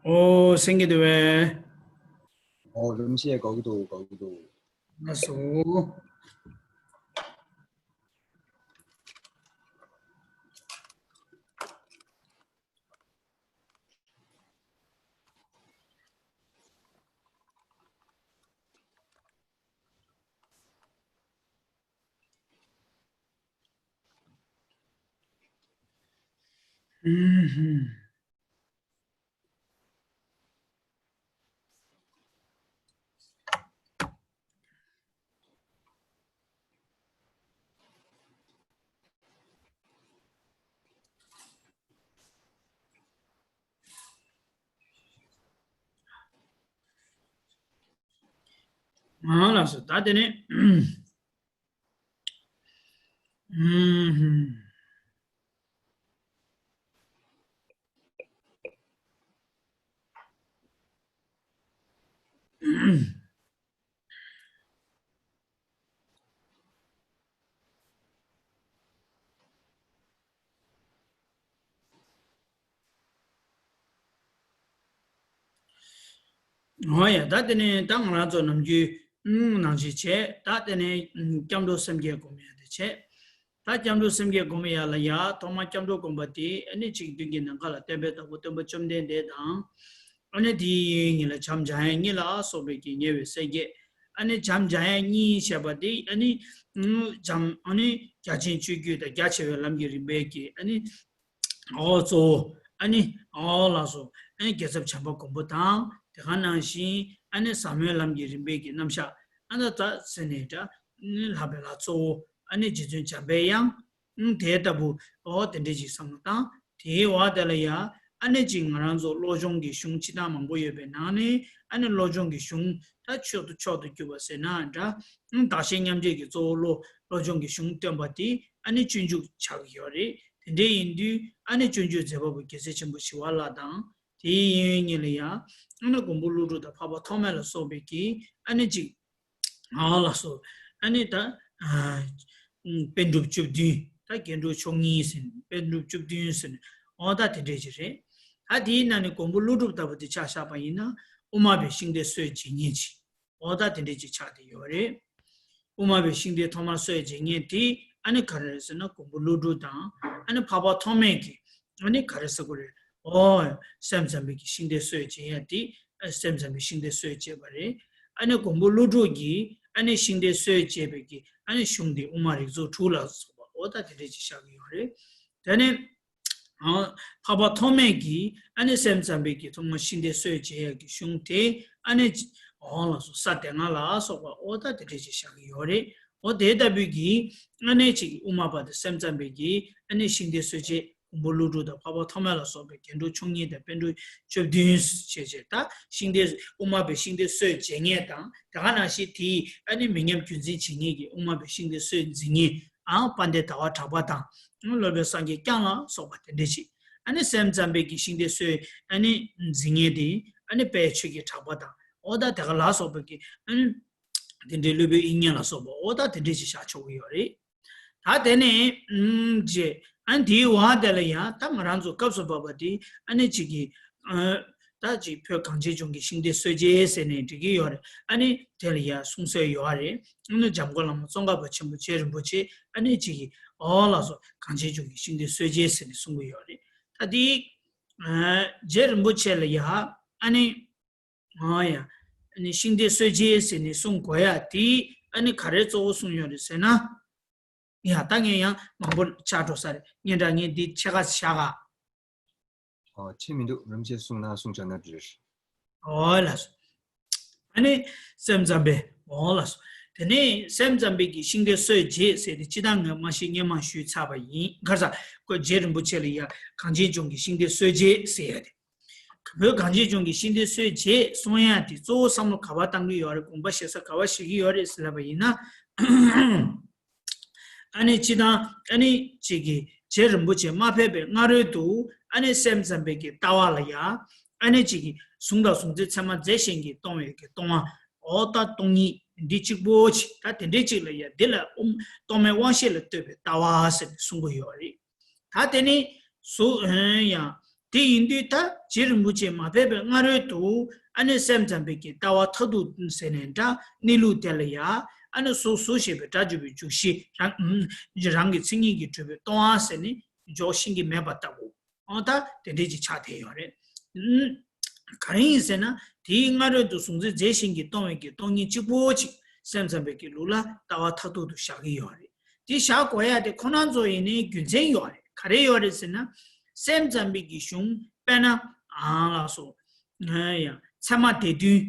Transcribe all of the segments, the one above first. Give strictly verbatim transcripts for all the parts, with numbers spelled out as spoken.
ཨོ་སེང་གེ་འདུག་པས། ཨོ་རིམ་བཤད་གོ་གི་འདུག་གོ་གི་འདུག་ལགས་སོ། ང་ལགས་སོ། ད་དེ་ནས། འོ་ཡ། ད་དེ་ནས་ད་ང་རང་ཚོ་ནམ་རྒྱུན་ནང་བཞིན་བྱས། ད་དེ་ནས་སྐྱབས་འགྲོ་སེམས་བསྐྱེད་སྒོམ་ཡ་དེ་བྱས། ད་སྐྱབས་འགྲོ་སེམས་བསྐྱེད་སྒོམ་ཡ་ལ་ཡ། ཐོག་མར་སྐྱབས་འགྲོ་སྒོམ་པ་དེ་ཨ་ནི་ཅིག་མདུན་གྱི་ནམ་མཁའ་ལ་སྟོན་པའི་བདག་པོ་སྟོན་པ་བཅོམ་ལྡན་འདས་དང་། ཨ་ནི་དེའི་ཉེ་ལ་བྱམས་སྦྱང་ཡ་གཉིས་ལ་སོགས་པའི་གི་ཉེ་བའི་སེམས་བསྐྱེད། ཨ་ནི་བྱམས་སྦྱང་ཡ་གཉིས་བྱས་པ་དེ་ཨ་ནི་བྱམས་ཨ་ནི་རྒྱ་ཆེན་སྤྱོད་བརྒྱུད་དང་རྒྱ་ཆེ་བའི་ལམ་གྱི་རིམ་པའི་གི་ཨ་ནི། ཨོ་གཙོ་བོ། ཨ་ནི་ཨོ་ལགས་སོ། ཨ་ནི་རྒྱལ་ཚབ་བྱམས་པ་མགོན་པོ་དང་། དེ་ག་ནང་བཞིན་ཨ་ནི་ཟབ་མོའི་ལམ་གྱི་རིམ་པའི་གི་རྣམ་གཞག། ཨ་ནི་ད་ཟེར་ནས་འདྲ། ཨ་ནི་ལྷག་པའི་ལྷ་གཙོ་བོ། ཨ་ནི་རྗེ་བཙུན་འཇམ་པའི་དབྱངས། ཨ་དེ་ལྟ་བུ་ཨོ་དེ་འདྲས་ཅིག་བསམ་བློ་བཏང་། དེའི་འོག་དེ་ལ་ཡ། ཨ་ནི་ཅིག་ང་རང་ཚོ་བློ་སྦྱོང་གི་གཞུང་སྤྱི་དང་མང་པོ་ཡོད་པའི་ནང་ནས། ཨ་ནི་བློ་སྦྱོང་གི་གཞུང་ད་མཆོག་ཏུ་མཆོག་ཏུ་གྱུར་པ་ཟེར་ན་འདྲ། ཨ་བདག་གཞན་མཉམ་བརྗེ་གི་གཙོ་བོ་བློ་བློ་སྦྱོང་གི་གཞུང་སྟོན་པ་དེ་ཨ་ནི་སྤྱོད་འཇུག་ཆགས་ཀྱི་ཡོད་རེད། དེ་འདྲ་ཡིན་དུས་ཨ་ནི་སྤྱོད་འཇུག་མཛད་པ་པོ་རྒྱལ་སྲས་ཆེན་པོ་ཞི་བ་ལྷ་དང་། དེའི་གཡས་གཡོན་གཉིས་ལ་ཡ། ཨ་ནི་མགོན་པོ་ཀླུ་སྒྲུབ་དང་འཕགས་པ་ཐོགས་མེད་ལ་སོགས་པའི་གི་ཨ་ནི་ཅིག་ཨ་ལགས་སོ། ཨ་ནི་ད་ཨ་པཎ་གྲུབ་བཅུ་བདུན། ད་རྒྱན་དྲུག་མཆོག་གཉིས་ཟེར་ནས། པཎ་གྲུབ་བཅུ་བདུན་ཟེར་ནས། ཨོ་ད་དེ་འདྲས་ཅིག་རེད། ད་དེའི་ནང་ནས་མགོན་པོ་ཀླུ་སྒྲུབ་ལྟ་བུ་དེ་ཆ་བཞག་པ་ཡིན་ན། དབུ་མ་པའི་ཤིང་རྟའི་སྲོལ་འབྱེད་མཁན་ཅིག་ཨོ་ད་དེ་འདྲས་ཅིག་ཆགས་བསྡད་ཡོད་རེད། དབུ་མ་པའི་ཤིང་རྟའི་ཐོག་མར་སྲོལ་འབྱེད་མཁན་དེ་ཨ་ནི་ག་རེ་རེད་ཟེར་ན། མགོན་པོ་ཀླུ་སྒྲུབ་དང་། ཨ་ནི་འཕགས་པ་ཐོགས་མེད་ཀྱིས་ཨ་ནི་ག་རེ་ཟེར་དགོས་རེད། ཨོ་སེམས་ཙམ་པའི་གི་ཤིང་རྟའི་སྲོལ་འབྱེད་ཡ་དེ། ཨ་སེམས་ཙམ་པའི་ཤིང་རྟའི་སྲོལ་འབྱེད་པ་རེད། ཨ་ནི་མགོན་པོ་ཀླུ་སྒྲུབ་ཀྱིས་ཨ་ནི་ཤིང་རྟའི་སྲོལ་འབྱེད་པའི་གི་ཨ་ནི་གཞུང་དེ་དབུ་མ་རིགས་ཚོགས་དྲུག་ལ་སོགས་པ་ཨོ་ད་དེ་འདྲས་ཅིག་བཞག་གི་ཡོད་རེད། དེ་ནས་ཨ་འཕགས་པ་ཐོགས་མེད་ཀྱིས་ཨ་ནི་སེམས་ཙམ་པའི་གི་ཐོག་མར་ཤིང་རྟའི་སྲོལ་འབྱེད་ཡ་གི་གཞུང་དེ་ཨ་ནི་ཨོ་ལགས་སོ། ས་སྡེ་ལྔ་ལ་སོགས་པ་ཨོ་ད་དེ་འདྲས་ཅིག་བཞག་གི་ཡོད་རེད། ཨོ་དེ་ལྟ་བུའི་གི་ཨ་ནི་ཅིག་དབུ་མ་པ་དང་སེམས་ཙམ་པའི་གི་ཨ་ནི་ཤིང་རྟའི་སྲོལ་འབྱེད། མགོན་པོ་ཀླུ་སྒྲུབ་དང་འཕགས་པ་ཐོགས་མེད་ལ་སོགས་པའི་རྒྱན་དྲུག་མཆོག་གཉིས་དང་པཎ་གྲུབ་བཅུ་བདུན་ཞེས་བྱས། ད་ཤིང་རྟའི་དབུ་མ་པའི་ཤིང་རྟའི་སྲོལ་འབྱེད་མཁན་དང་། དེ་ག་ནང་བཞིན་དེའི་ཨ་ནི་མི་ཉམས་རྒྱུན་འཛིན་བྱེད་མཁན་གྱི་དབུ་མ་པའི་ཤིང་རྟའི་སྲོལ་འཛིན་མཁན་ཨང་དཔལ་ལྡན་ཟླ་བ་གྲགས་པ་དང་། སློབ་དཔོན་སངས་རྒྱས་བསྐྱངས་ལ་སོགས་པ་དེ་འདྲ་ཞིག་ཨ་ནི་སེམས་ཙམ་པའི་གི་ཤིང་རྟའི་སྲོལ་ཨ་ནི་འཛིན་མཁན་དེ་ཨ་ནི་དཔལ་ཆོས་ཀྱི་གྲགས་པ་དང་། ཨོ་ད་དེ་ག་ལ་སོགས་པའི་གི་ཨ་ནི་དེ་འདྲའི་སློབ་དཔོན་དབྱིག་གཉེན་ལ་སོགས་པ་ཨོ་ད་དེ་འདྲ་ཞིག་བཞག་ཆོག་གི་ཡོད་རེད། ད་དེ་ནས་ཨུམ་རྗེ་ཨ་ནི་དེའི་འོག་དེ་ལ་ཡང་ད་ང་རང་ཚོ་སྐབས་སུ་བབ་པ་དེ་ཨ་ནི་གཅིག་གིས་ཨ་ད་གཅིག་བོད་གངས་ཅན་ལྗོངས་ཀྱི་ཤིང་རྟའི་སྲོལ་འབྱེད་ཟེར་ནས་འབྲི་གི་ཡོད་རེད། ཨ་ནི་དེ་ལ་ཡང་གསུང་སྲོལ་ཡོད་རེད། ཨ་ནི་འཇམ་མགོན་བླ་མ་ཙོང་ཁ་པ་ཆེན་པོ་རྗེ་རིན་པོ་ཆེ་ཨ་ནི་གཅིག་གིས་ཨོ་ལགས་སོ། གངས་ཅན་ལྗོངས་ཀྱི་ཤིང་རྟའི་སྲོལ་འབྱེད་ཟེར་ནས་གསུང་གི་ཡོད་རེད། ད་དེ་ཨ་རྗེ་རིན་པོ་ཆེ་ལ་ཡང་ཨ་ནི། ཨ་ཡ། ཨ་ནི་ཤིང་རྟའི་སྲོལ་འབྱེད་ཟེར་ནས་གསུང་དགོས་ཡ་དེ་ཨ་ནི་ག་རེ་གཙོ་བོ་གསུངས་ཡོད་རེད་ཟེར་ན། ཡ་ད་ངས་ཡང་མང་པོ་ཆགས་འགྲོ་ས་རེད། སྙན་གྲགས་ངས་འདི་ཕྱེད་ཀ་བཞག་ག་ཨོ་ཁྱད་མི་འདུག་རིན་པོ་ཆེ་གསུང་ན་གསུང་བྱ་ན་འགྲིག་ཨོ་ལགས་སོ། ཨ་ནི་སེམས་ཙམ་པའི་ཨོ་ལགས་སོ། དེ་ནས་སེམས་ཙམ་པའི་གི་ཤིང་རྟའི་སྲོལ་འབྱེད་ཟེར་ཏེ་སྤྱིར་བཏང་ངས་མ་ཤེས་སྔན་མ་ཞུས་ཚར་བ་ཡིན། ག་རེ་ཟ། ཁོ་རྗེ་རིན་པོ་ཆེ་ལ་ཡ་གངས་ཅན་ལྗོངས་ཀྱི་ཤིང་རྟའི་སྲོལ་འབྱེད་ཟེར་ཡ་དེ། བོད་གངས་ཅན་ལྗོངས་ཀྱི་ཤིང་རྟའི་སྲོལ་འབྱེད་གསུང་ཡ་དེ་གཙོ་བོ་བསམ་བློ་ག་པར་བཏང་གི་ཡོད་རེད། དགོངས་པ་བཞེས་ས་ག་པར་བཞེས་ཀྱི་ཡོད་རེད་ཟེར་ལབ་པ་ཡིན་ན། ཨ་ནི་སྤྱིར་བཏང་ཨ་ནི་གཅིག་གིས་རྗེ་རིན་པོ་ཆེ་མ་ཕེབས་པའི་སྔ་རོལ་དུ་ཨ་ནི་སེམས་ཙམ་པའི་གི་ལྟ་བ་ལ་ཡ། ཨ་ནི་གཅིག་གིས་གཟུང་དང་གཟུང་འཛིན་མཚན་མ་རྫས་གཞན་གྱིས་སྟོང་བའི་གི་སྟོང་བ། ཨོ་ད་སྟོང་ཉིད་འདི་གཅིག་པོ་ཅིག་ད་དེ་འདྲའི་གཅིག་ལ་ཡ་འདི་ལ་ཨུམ་རྟོག་མེད་དབང་ཤེས་ལ་ལྟོས་པའི་ལྟ་བ་ཟེར་ནས་གསུང་གི་ཡོད་རེད། ད་དེ་ནི་གཟུགས་ཡང་ དེ་ཡིན་དུས་ད་རྗེ་རིན་པོ་ཆེ་མ་ཕེབས་པའི་སྔ་རོལ་དུ་ཨ་ནི་སེམས་ཙམ་པའི་གི་ལྟ་བ་མཐར་ཐུག་ཟེར་ནས་འདྲ་གནས་ལུགས་དེ་ལ་ཡ་ཨ་ནི་སོ་སོ་ཞེས་པའི་སྒྲ་བརྗོད་པའི་འཇུག་གཞི་རང་རང་གི་མཚན་ཉིད་ཀྱིས་གྲུབ་པའི་སྟོང་པ་ཟེར་ནས་འཇོག་ཤེས་ཀྱི་མེད་པ་ལྟ་བུ། ཨོ་ད་དེ་འདྲས་ཅིག་ཆགས་བསྡད་ཡོད་རེད། ཨུམ། གང་ཡིན་ཟེར་ན་དེའི་སྔ་རོལ་དུ་གཟུང་འཛིན་རྫས་གཞན་གྱིས་སྟོང་བའི་གི་སྟོང་ཉིད་གཅིག་པོ་གཅིག་སེམས་ཙམ་པའི་གི་ལུགས་ལ་ལྟ་བ་མཐར་ཐུག་ཏུ་བཞག་གི་ཡོད་རེད། དེ་བཞག་དགོས་ཡ་དེ་ཁོ་རང་ཚོ་ཡིན་ནའི་རྒྱུ་མཚན་ཡོད་རེད། ག་རེ་ཡོད་རེད་ཟེར་ན། སེམས་ཙམ་པའི་གི་གཞུང་དཔེར་ན་ཨང་ལགས་སོ། ཡ་ཚད་མ་སྡེ་བདུན།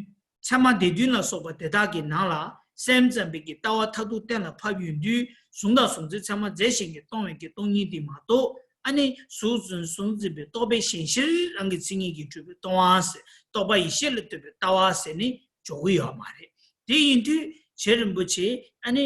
ཚད་མ་སྡེ་བདུན་ལ་སོགས་པ་དེ་དག་གི་ནང་ལ་སེམས་ཙམ་པའི་གི་ལྟ་བ་མཐར་ཐུག་གཏན་ལ་ཕབ་ཡོང་དུས་གཟུང་དང་གཟུང་འཛིན་ཚད་མ་རྫས་གཞན་གྱིས་སྟོང་བའི་གི་སྟོང་ཉིད་དེ་མ་གཏོགས་ཨ་ནི་གཟུགས་གཟུགས་འཛིན་པའི་རྟོག་པའི་ཞེན་གཞིར་རང་གི་མཚན་ཉིད་ཀྱིས་གྲུབ་པའི་སྟོང་པ་ཟེར་རྟོག་པ་ཡེ་ཤེས་ལ་ལྟོས་པའི་ལྟ་བ་ཟེར་ནི་འཇོག་གི་ཡོད་མ་རེད། དེ་ཡིན་དུས་རྗེ་རིན་པོ་ཆེ་ཨ་ནི་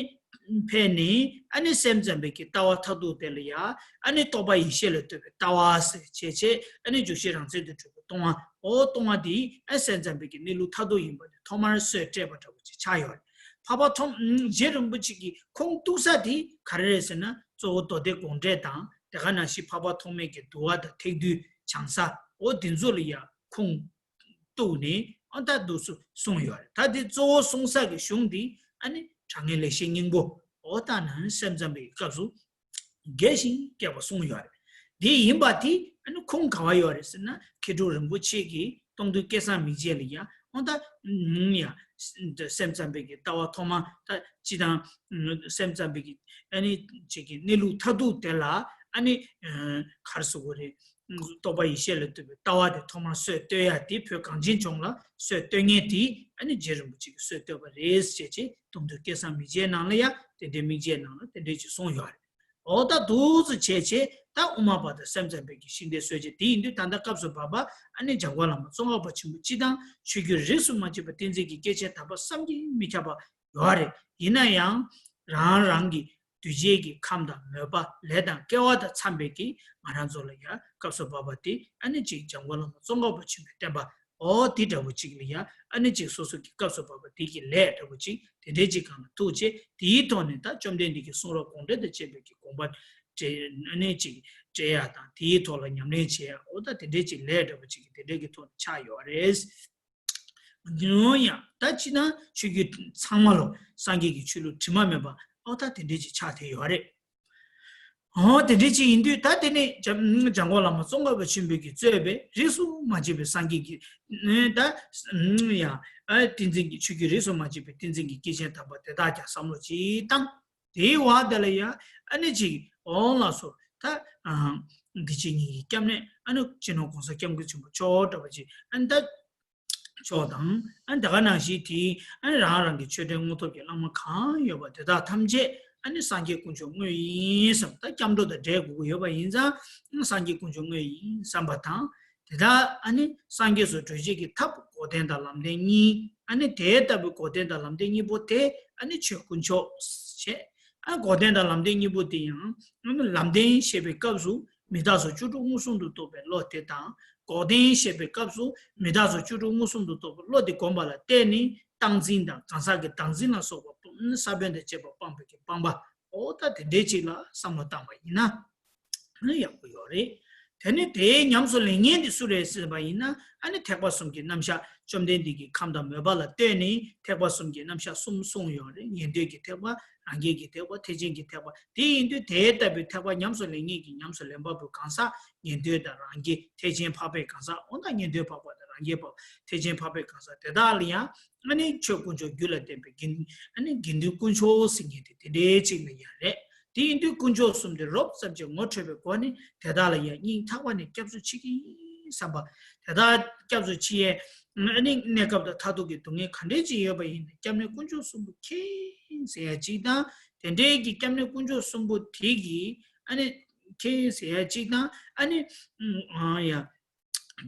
ཕེབས་ནས་ཨ་ནི་སེམས་ཙམ་པའི་གི་ལྟ་བ་མཐར་ཐུག་དེ་ལ་ཡ་ཨ་ནི་རྟོག་པ་ཡེ་ཤེས་ལ་ལྟོས་པའི་ལྟ་བ་ཟེར་བྱས་བྱས་ཨ་ནི་འཇུག་གཞི་རང་མཚན་དུ་གྲུབ་པའི་སྟོང་པ། ཨོ་སྟོང་པ་འདི་ཨ་སེམས་ཙམ་པའི་གི་གནས་ལུགས་མཐར་ཐུག་ཡིན་པ་དེ་ཐོག་མར་སྲོལ་བཏབ་པ་འདྲ་པོ་ཅིག་ཆགས་ཡོད་རེད། འཕགས་པ་ཐོགས་རྗེ་རིན་པོ་ཆེ་གི་ཁུངས་གཏུགས་ས་དེ་ག་རེ་རེད་ཟེར་ན་གཙོ་བོ་མདོ་སྡེ་དགོངས་འགྲེལ་དང་དེ་ག་ནང་བཞིན་འཕགས་པ་ཐོགས་མེད་ཀྱི་འདུལ་བ་དང་ཐེག་བསྡུས་བྱང་ས་ཨོ་དེ་ཚོ་ལ་ཡ་ཁུངས་གཏུགས་ནས་ཨ་ད་འདུག་སེ་གསུངས་ཡོད་རེད། ད་དེ་གཙོ་བོ་གསུངས་ས་གི་གཞུང་འདི་ཨ་ནི་དྲང་ངེས་ལེགས་བཤད་སྙིང་པོ་ཨོ་ད་ནང་སེམས་ཙམ་པའི་སྐབས་སུ་རྒྱས་ཤིང་རྒྱས་པ་གསུངས་ཡོད་རེད། དེ་ཡིན་པ་དེ་ཨ་ནི་ཁུངས་ག་བ་ཡོད་རེད་ཟེར་ན་མཁས་གྲུབ་རིན་པོ་ཆེ་གི་སྟོང་ཐུན་སྐལ་བཟང་མིག་འབྱེད་ལ་ཡང་ཨོ་ད་ཡང་སེམས་ཙམ་པའི་གི་ལྟ་བ་ཐོག་མ་ད་སྤྱི་དང་སེམས་ཙམ་པའི་གི་ཨ་ནི་ཅིག་གི་གནས་ལུགས་མཐར་ཐུག་དེ་ལ་ཨ་ནི་ག་རེ་ཟེར་དགོས་རེད། རྟོག་པ་ཡེ་ཤེས་ལ་ལྟོས་པའི་ལྟ་བ་དེ་ཐོག་མར་སྲོལ་བཏོད་ཡ་དེ་བོད་གངས་ཅན་ལྗོངས་ལ་སྲོལ་བཏོད་མཁན་དེ་ཨ་ནི་རྗེ་རིན་པོ་ཆེ་གིས་སྲོལ་བཏོད་པ་རེད་ཅེས་བྱས་སྟོང་ཐུན་སྐལ་བཟང་མིག་འབྱེད་ནང་ལ་ཡ་དེ་འདྲའི་མིག་འབྱེད་ནང་ལ་དེ་འདྲའི་ཅིག་གསུངས་ཡོད་རེད། འོ་ད་འདུག་སེ་བྱས་བྱས་ད་དབུ་མ་པ་དང་སེམས་ཙམ་པའི་གི་ཤིང་རྟའི་སྲོལ་འབྱེད་དེ་ཡིན་དུས་ད་ལྟ་སྐབས་སུ་བབ་པ་ཨ་ནི་འཇམ་མགོན་བླ་མ་ཙོང་ཁ་པ་ཆེན་པོ་སྤྱི་དང་ཆོས་བརྒྱུད་རིས་སུ་མ་ཆད་པ་བསྟན་འཛིན་གྱི་སྐྱེས་ཆེན་དམ་པ་བསམ་གྱིས་མི་ཁྱབ་པ་ཡོད་རེད། ཡིན་ན་ཡང་རང་རང་གི་གདུལ་བྱའི་གི་ཁམས་དང་མོས་པ་ལས་དང་སྐལ་བ་དང་འཚམས་པའི་གི་ང་རང་ཚོ་ལ་ཡང་སྐབས་སུ་བབ་པ་དེ་ཨ་ནི་ཅིག་འཇམ་མགོན་བླ་མ་ཙོང་ཁ་པ་ཆེན་པོའི་བསྟན་པ་ཨོ་དེ་འདྲ་བོ་ཅིག་ལ་ཡང་ཨ་ནི་ཅིག་སོ་སོ་གི་སྐབས་སུ་བབ་པ་དེ་གི་ལས་འདྲ་བོ་ཅིག་དེ་འདྲའི་ཅིག་གང་ལ་ཐུག་བྱས་དེའི་ཐོག་ནས་ད་བཅོམ་ལྡན་འདས་ཀྱི་གསུང་རབ་དགོངས་འགྲེལ་དང་བཅས་པའི་གི་དགོངས་པ་འགྲེལ་ཨ་ནི་ཅིག་འགྲེལ་ཡ་དང་དེའི་ཐོག་ལ་ཉམས་ལེན་བྱེད་ཡ་ཨོ་ད་དེ་འདྲའི་ཅིག་ལས་འདྲ་བོ་ཅིག་གི་དེ་འདྲའི་གི་ཐོག་ནས་ཆགས་ཡོད་རེད། ཡང་ཡང་ད་ཅི་ན་ཆོས་བརྒྱུད་ཚང་མ་ལོ་སངས་རྒྱས་ཀྱི་ཆོས་ལུགས་དྲི་མ་མེད་པ་ཨོ་ད་དེ་འདྲའི་ཅིག་ཆགས་བསྡད་ཡོད་རེད། ཨོ་དེ་འདྲའི་ཅིག་ཡིན་དུས་ད་དེ་ནས་འཇམ་འཇམ་མགོན་བླ་མ་ཙོང་ཁ་པ་ཆེན་པོས་ཀྱིས་གཙོས་པའི་རིས་སུ་མ་ཆད་པའི་སངས་རྒྱས་ཀྱི་ད་ཡང་བསྟན་འཛིན་གྱི་ཆོས་བརྒྱུད་རིས་སུ་མ་ཆད་པའི་བསྟན་འཛིན་གྱི་སྐྱེས་ཆེན་དམ་པ་དེ་དག་ཀྱང་བསམ་བློ་ཅིག་བཏང་། དེའི་འོག་དེ་ལ་ཡང་ཨ་ནི་ཅིག་ཨོ་ལགས་སོ་ད་འདི་ཅི་ཉིད་ཀྱི་སྐྱབས་གནས་ཨ་ནི་སྤྱི་ནོར་༸གོང་ས་༸སྐྱབས་མགོན་ཆེན་པོ་མཆོག་འདྲ་བ་ཅིག་ཨ་ནི་ད། མཆོག་དང་། ཨ་ནི་དེ་ག་ནང་བཞིན་དེའི་ཨ་ནི་རང་རང་གི་ཆོས་འབྲེལ་དངོས་ཐོབ་ཀྱི་བླ་མ་གང་ཡོད་པ་དེ་དག་ཐམས་ཅད་ཨ་ནི་སངས་རྒྱས་དཀོན་མཆོག་དངོས་ཡིན་བསམ་ད་སྐྱབས་འགྲོ་དང་འབྲེལ་དགོས་ཀྱི་ཡོད་པ་ཡིན་ཙང་སངས་རྒྱས་དཀོན་མཆོག་དངོས་ཡིན་བསམ་པ་དང་། དེ་དག་ཨ་ནི་སངས་རྒྱས་སུ་བགྲོད་བྱེད་ཀྱི་ཐབས་འགོག་བདེན་དང་ལམ་བདེན་གཉིས་ཨ་ནི་དེ་ལྟ་བུའི་འགོག་བདེན་དང་ལམ་བདེན་གཉིས་པོ་དེ་ཨ་ནི་ཆོས་དཀོན་མཆོག་བྱས། ཨ་འགོག་བདེན་དང་ལམ་བདེན་གཉིས་པོ་དེ་ཡང་ཨ་ནི་ལམ་བདེན་ཞེས་པའི་སྐབས་སུ་མི་རྟག་སོགས་བཅུ་དྲུག་མངོན་སུམ་དུ་རྟོགས་པའི་བློ་དེ་དང་། འགོག་བདེན་ཞེས་པའི་སྐབས་སུ་མི་རྟག་སོགས་བཅུ་དྲུག་མངོན་སུམ་དུ་རྟོགས་པའི་བློ་དེ་བསྒོམ་པ་ལ་བརྟེན་ནས་རྟག་འཛིན་དང་གང་ཟག་གི་བདག་འཛིན་ལ་སོགས་པ་སྤོང་ས་བོན་དང་བཅས་པ་སྤངས་པའི་གི་སྤངས་པ་འོ་ད་དེ་འདྲའི་ཅིག་ལ་བསམ་བློ་བཏང་བ་ཡིན་ན་ཨ་ནི་ཡག་པོ་ཡོད་རེད། དེ་ནས་དེའི་ཉམས་སུ་ལེན་མཁན་དེ་སུ་རེད་ཟེར་བ་ཡིན་ན་ཨ་ནི་ཐེག་པ་གསུམ་གྱི་རྣམ་གཞག་བཅོམ་ལྡན་འདས་ཀྱི་ཁམས་དང་མོས་པ་ལ་ལྟོས་ནས་ཐེག་པ་གསུམ་གྱི་རྣམ་གཞག་གསུམ་གསུངས་ཡོད་རེད། ཉན་ཐོས་ཀྱི་ཐེག་པ། རང་རྒྱལ་གྱི་ཐེག་པ། ཐེག་ཆེན་གྱི་ཐེག་པ། དེ་ཡིན་དུས་དེ་ལྟ་བུའི་ཐེག་པ་ཉམས་སུ་ལེན་མཁན་གྱི་ཉམས་སུ་ལེན་པ་པོའི་གང་ཟག་ཉན་ཐོས་དང་རང་རྒྱལ་ཐེག་ཆེན་འཕགས་པའི་གང་ཟག་འོ་ན་ཉན་ཐོས་འཕགས་པ་དང་རང་རྒྱལ་འཕགས་པ་ཐེག་ཆེན་འཕགས་པའི་གང་ཟག་དེ་དག་ལ་ཡང་ཨ་ནི་ཆོས་དཀོན་མཆོག་རྒྱུད་ལ་བསྟན་པའི་དགེ་ཨ་ནི་དགེ་འདུན་དཀོན་མཆོག་ཟེར་མཁན་དེ་དེ་འདྲའི་ཅིག་ལ་ཡང་རེད། དེ་ཡིན་དུས་དཀོན་མཆོག་གསུམ་དེ་རོབ་ཙམ་གྱིས་ངོ་འཕྲོད་པའི་སྒོ་ནས་དེ་དག་ལ་ཡང་སྙིང་ཐག་པ་ནས་སྐྱབས་སུ་མཆི་གི་ཡིན་བསམ་པ། དེ་དག་སྐྱབས་སུ་མཆི་ཡས་ཨ་ནི་གནས་སྐབས་དང་མཐར་ཐུག་གི་སྡུག་བསྔལ་ག་འདྲས་ཅིག་ཡོད་པ་ཡིན་ན་སྐྱབས་གནས་དཀོན་མཆོག་གསུམ་པོ་མཁྱེན་ཟེར་ཡ་གཅིག་དང་དེ་འདྲའི་གི་སྐྱབས་གནས་དཀོན་མཆོག་གསུམ་པོ་དེ་གི་ཨ་ནི་མཁྱེན་ཟེར་ཡ་གཅིག་དང་ཨ་ནི་ཨང་ཡ།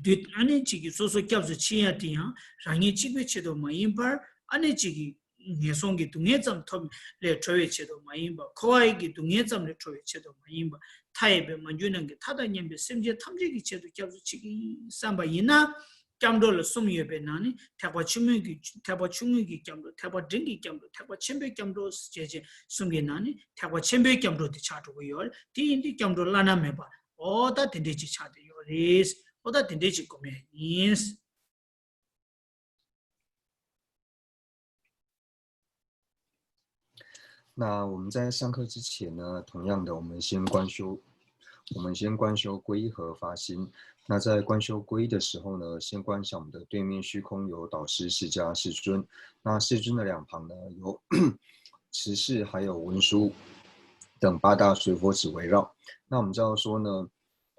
དུས་ཨ་ནི་གཅིག་གིས་སོ་སོ་སྐྱབས་སུ་མཆི་ཡ་དེ་ཡང་རང་ཉིད་གཅིག་པུའི་ཆེད་དུ་མ་ཡིན་པར་ཨ་ནི་གཅིག་གིས་ངན་སོང་གི་སྡུག་བསྔལ་ཙམ་ཐོབ་ལས་གྲོལ་བའི་ཆེད་དུ་མ་ཡིན་པར་འཁོར་བའི་གི་སྡུག་བསྔལ་ཙམ་ལས་གྲོལ་བའི་ཆེད་དུ་མ་ཡིན་པར་མཐའ་ཡས་པའི་མ་གྱུར་ནམ་མཁའི་མཐའ་དང་མཉམ་པའི་སེམས་ཅན་ཐམས་ཅད་ཀྱི་ཆེད་དུ་སྐྱབས་སུ་མཆི་གི་ཡིན་བསམ་པ་ཡིན་ན། སྐྱབས་འགྲོ་ལ་གསུམ་ཡོད་པའི་ནང་ནས་ཐེག་པ་ཆུང་ངུའི་གི་ཐེག་པ་ཆུང་ངུའི་གི་སྐྱབས་འགྲོ་ཐེག་པ་འབྲིང་གི་སྐྱབས་འགྲོ་ཐེག་པ་ཆེན་པོའི་སྐྱབས་འགྲོ་ཞེས་བྱས་གསུམ་གྱི་ནང་ནས་ཐེག་པ་ཆེན་པོའི་སྐྱབས་འགྲོ་དེ་ཆགས་འགྲོ་གི་ཡོད་རེད། དེ་ཡིན་དུས་སྐྱབས་འགྲོ་བླ་ན་མེད་པ། འོ་ད་དེ་འདྲས་ཅིག་ཆགས་བསྡད་ཡོད་རེད། ཨོ་ད་དེ་འདྲས་ཅིག་གོ་མེད་ཡིན།那我们在上课之前呢，同样的，我们先观修，我们先观修皈依和发心。那在观修皈依的时候呢，先观想我们的对面虚空有导师释迦世尊。那世尊的两旁呢，有持世还有文殊等八大水佛子围绕。那我们知道说呢，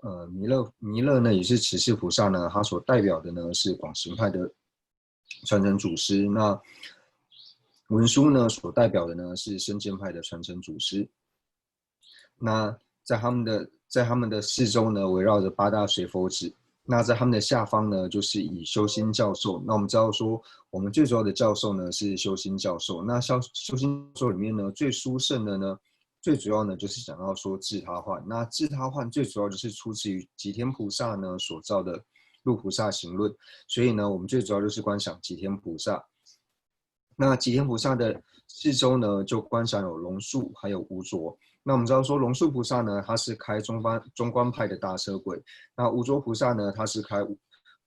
呃，弥勒弥勒呢也是持世菩萨呢，他所代表的呢是广行派的传承祖师。那文殊呢所代表的呢是圣见派的传承祖师。那在他们的在他们的四周呢，围绕着八大水佛子。那在他们的下方呢，就是以修心教授。那我们知道说，我们最主要的教授呢是修心教授。那修修心教授里面呢，最殊胜的呢，最主要呢就是讲到说自他换。那自他换最主要就是出自于吉天菩萨呢所造的《入菩萨行论》。所以呢，我们最主要就是观想吉天菩萨。那吉天菩萨的四周呢，就观想有龙树还有无着。那我们知道说，龙树菩萨呢，他是开中观中观派的大车轨。那无着菩萨呢，他是开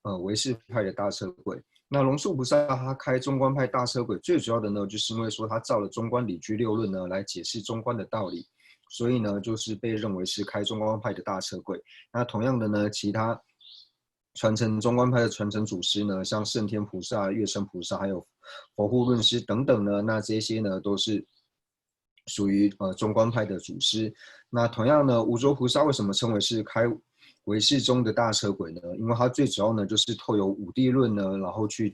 呃唯识派的大车轨。那龙树菩萨他开中观派大车轨，最主要的呢，就是因为说他造了中观理居六论呢，来解释中观的道理，所以呢，就是被认为是开中观派的大车轨。那同样的呢，其他传承中观派的传承祖师呢，像圣天菩萨、月称菩萨，还有佛护论师等等呢，那这些呢都是属于呃中观派的祖师。那同样呢，无着菩萨为什么称为是开唯识宗的大车轨呢？因为他最主要呢就是透由五谛论呢，然后去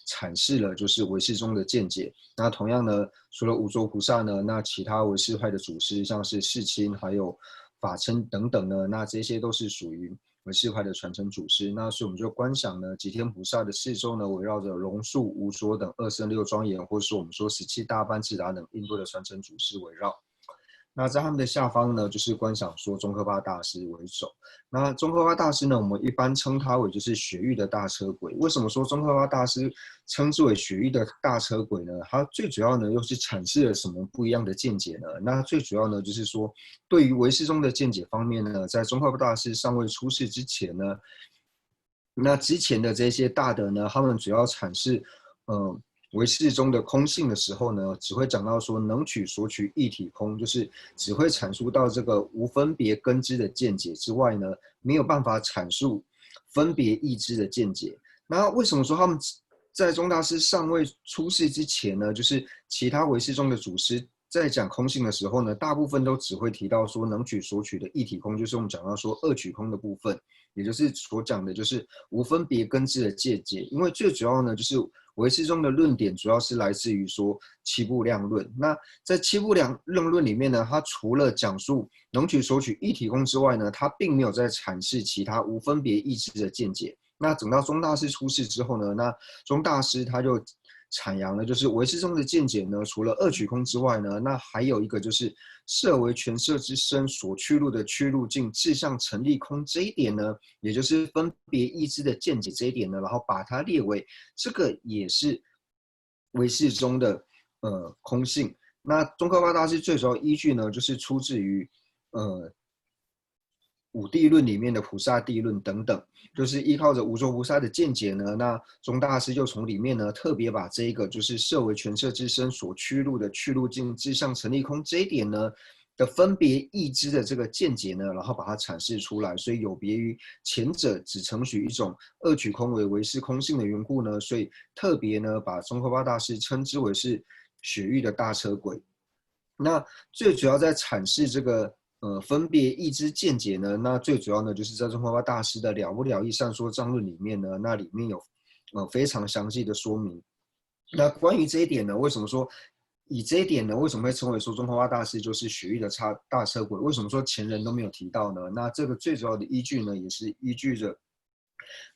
阐释了就是唯识宗的见解。那同样呢，除了无着菩萨呢，那其他唯识派的祖师像是世亲还有法称等等呢，那这些都是属于唯识派的传承祖师。那所以我们就观想呢，吉天菩萨的四周呢，围绕着龙树、无着等二圣六庄严，或者说我们说十七大班智达等印度的传承祖师围绕。那在他们的下方呢，就是观想说宗喀巴大师为首。那宗喀巴大师呢，我们一般称他为就是雪域的大车鬼。为什么说宗喀巴大师称之为雪域的大车鬼呢？他最主要呢又是阐释了什么不一样的见解呢？那最主要呢就是说，对于唯识宗的见解方面呢，在宗喀巴大师尚未出世之前呢，那之前的这些大德呢，他们主要阐释，嗯、唯识宗的空性的时候呢，只会讲到说能取所取一体空，就是只会阐述到这个无分别根知的见解之外呢，没有办法阐述分别意知的见解。那为什么说他们在宗大师尚未出世之前呢，就是其他唯识宗的祖师在讲空性的时候呢，大部分都只会提到说能取所取的一体空，就是我们讲到说二取空的部分，也就是所讲的就是无分别根知的见解。因为最主要呢，就是唯识宗的论点主要是来自于说七部量论。那在七部量论里面呢，它除了讲述能取所取一体空之外呢，它并没有在阐释其他无分别意知的见解。那等到宗大师出世之后呢，那宗大师他就阐扬了，就是唯识宗的见解呢，除了二取空之外呢，那还有一个就是色为权色之身所趣入的趣入境，志向成立空这一点呢，也就是分别意知的见解这一点呢，然后把它列为这个也是唯识宗的呃空性。那宗喀巴大师最主要依据呢，就是出自于呃五谛论里面的菩萨谛论等等，就是依靠着无着菩萨的见解呢，那宗大师就从里面呢特别把这一个就是色为权色之身所趣入的趣入境，志向成立空这一点呢的分别意知的这个见解呢，然后把它阐释出来，所以有别于前者只承许一种二取空为唯识空性的缘故呢，所以特别呢把宗喀巴大师称之为是雪域的大车鬼。那最主要在阐释这个呃分别意知见解呢，那最主要呢就是在宗喀巴大师的《了不了义善说藏论》里面呢，那里面有呃非常详细的说明。那关于这一点呢，为什么说以这一点呢，为什么会称为说宗喀巴大师就是雪域的大大车鬼？为什么说前人都没有提到呢？那这个最主要的依据呢，也是依据着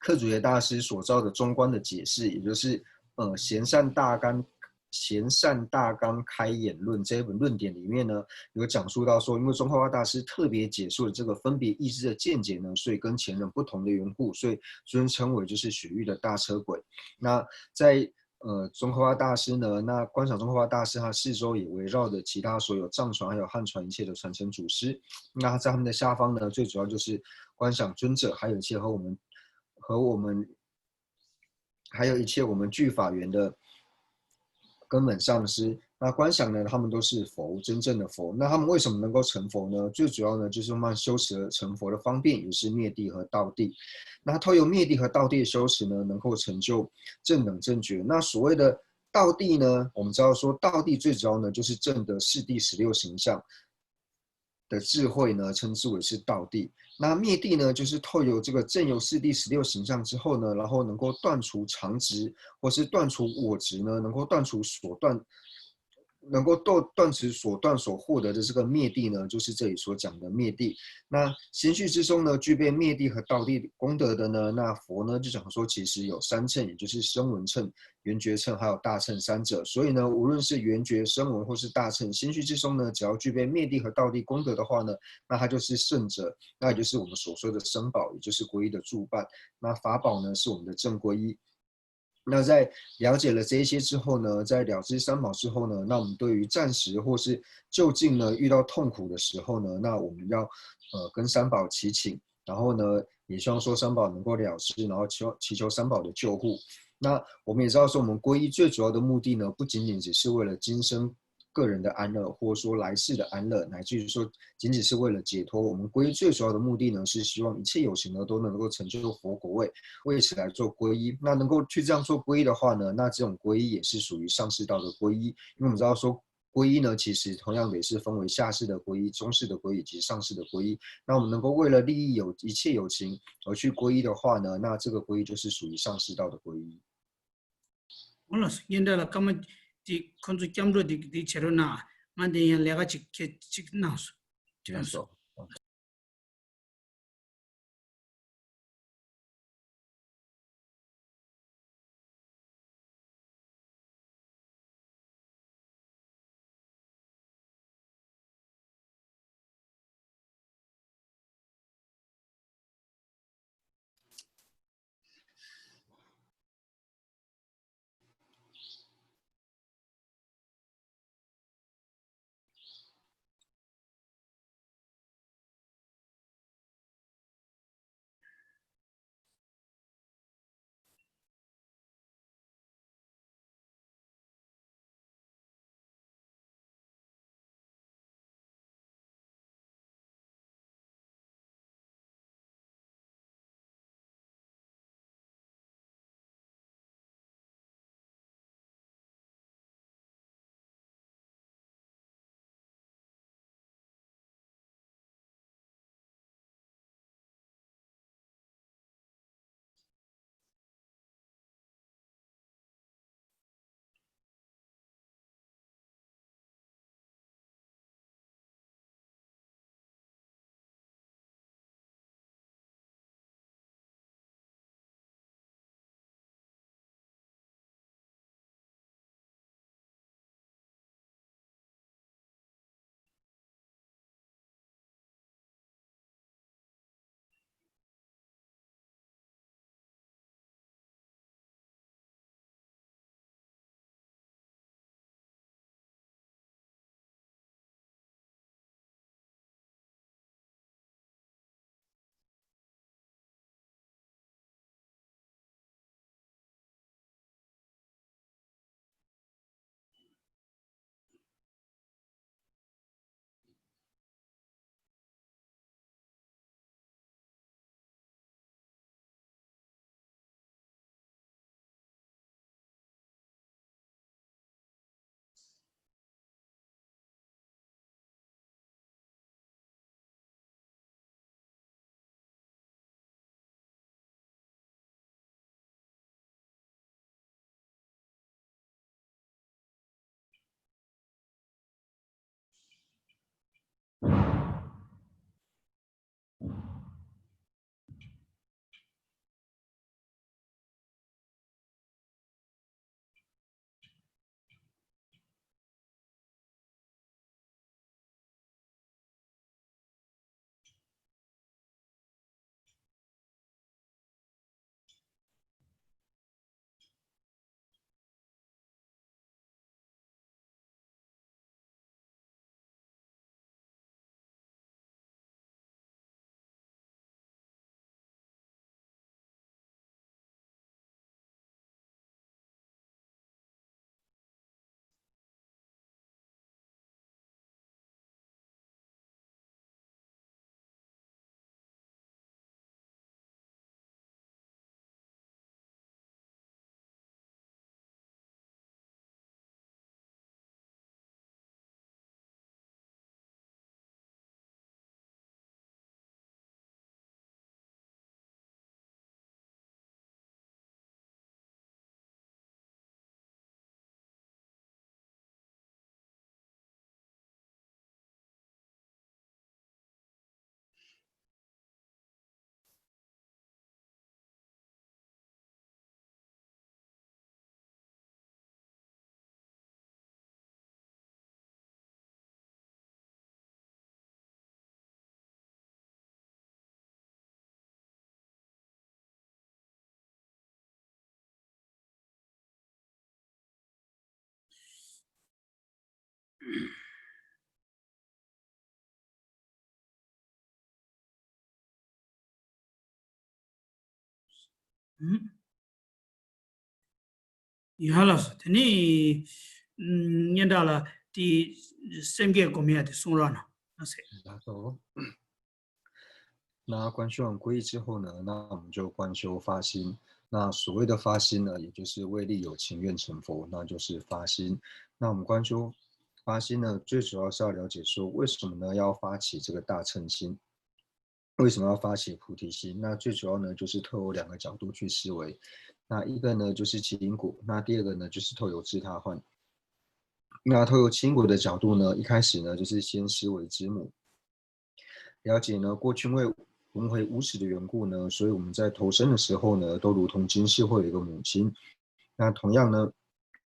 克孜耶大师所造的中观的解释，也就是呃贤善大纲贤善大纲开眼论这一本论点里面呢，有讲述到说，因为宗喀巴大师特别解释了这个分别意知的见解呢，所以跟前人不同的缘故，所以尊称为就是雪域的大车鬼。那在呃，宗喀巴大师呢，那观想宗喀巴大师，他四周也围绕着其他所有藏传还有汉传一切的传承祖师。那在他们的下方呢，最主要就是观想尊者，还有一些和我们和我们还有一切我们具法缘的根本上师。那观想呢，他们都是佛，真正的佛。那他们为什么能够成佛呢？最主要呢，就是慢慢修持成佛的方便，也是灭谛和道谛。那透由灭谛和道谛的修持呢，能够成就正等正觉。那所谓的道谛呢，我们知道说道谛最主要呢，就是证得四谛十六行相的智慧呢，称之为是道谛。那灭谛呢，就是透由这个证由四谛十六行相之后呢，然后能够断除常执，或是断除我执呢，能够断除所断，能够断断除所断所获得的这个灭谛呢，就是这里所讲的灭谛。那心绪之中呢，具备灭谛和道谛功德的呢，那佛呢就讲说，其实有三乘，也就是声闻乘、缘觉乘还有大乘三者。所以呢，无论是缘觉、声闻或是大乘，心绪之中呢，只要具备灭谛和道谛功德的话呢，那它就是圣者，那也就是我们所说的三宝，也就是皈依的助伴。那法宝呢，是我们的正皈依。那在了解了这一些之后呢，在了知三宝之后呢，那我们对于暂时或是就近呢遇到痛苦的时候呢，那我们要呃跟三宝祈请，然后呢也希望说三宝能够了知，然后求祈求三宝的救护。那我们也知道说，我们皈依最主要的目的呢，不仅仅只是为了今生个人的安乐，或者说来世的安乐，乃至于说仅仅是为了解脱。我们皈依最主要的目的呢，是希望一切有情呢都能够成就佛果位，为此来做皈依。那能够去这样做皈依的话呢，那这种皈依也是属于上士道的皈依，因为我们知道说。皈依呢，其实同样也是分为下士的皈依、中士的皈依以及上士的皈依。那我们能够为了利益有一切有情而去皈依的话呢，那这个皈依就是属于上士道的皈依。 ཨོ་ལགས་སོ། སྙན་གྲགས་ལ་སྐར་མ་དེ་ཁོ་ཚོ་སྐྱབས་འགྲོ་དེ་དེ་བྱེད་རོགས་གནང་། ང་དེ་ཡང་ལས་ཀ་ཅིག་ཁྱེད་ཅིག་གནང་སོང་། ལགས་སོ། ཨུམ། ཡང་ལགས་སོ། དེ་ནི་ཨུམ། སྙན་གྲགས་ལགས་དེ་སེམས་བསྐྱེད་སྒོམ་ཡ་དེ་གསུང་རོགས་གནང་། ལགས་སོ།那观修完皈依之后呢，那我们就观修发心。那所谓的发心呢，也就是为利有情愿成佛，那就是发心。那我们观修发心呢，最主要是要了解说，为什么呢要发起这个大乘心？为什么要发起菩提心？那最主要呢，就是透过两个角度去思维。那一个呢，就是因果；那第二个呢，就是透由自他换。那透由因果的角度呢，一开始呢，就是先思维之母，了解呢，过去因为轮回无始的缘故呢，所以我们在投生的时候呢，都如同今世会有一个母亲。那同样呢，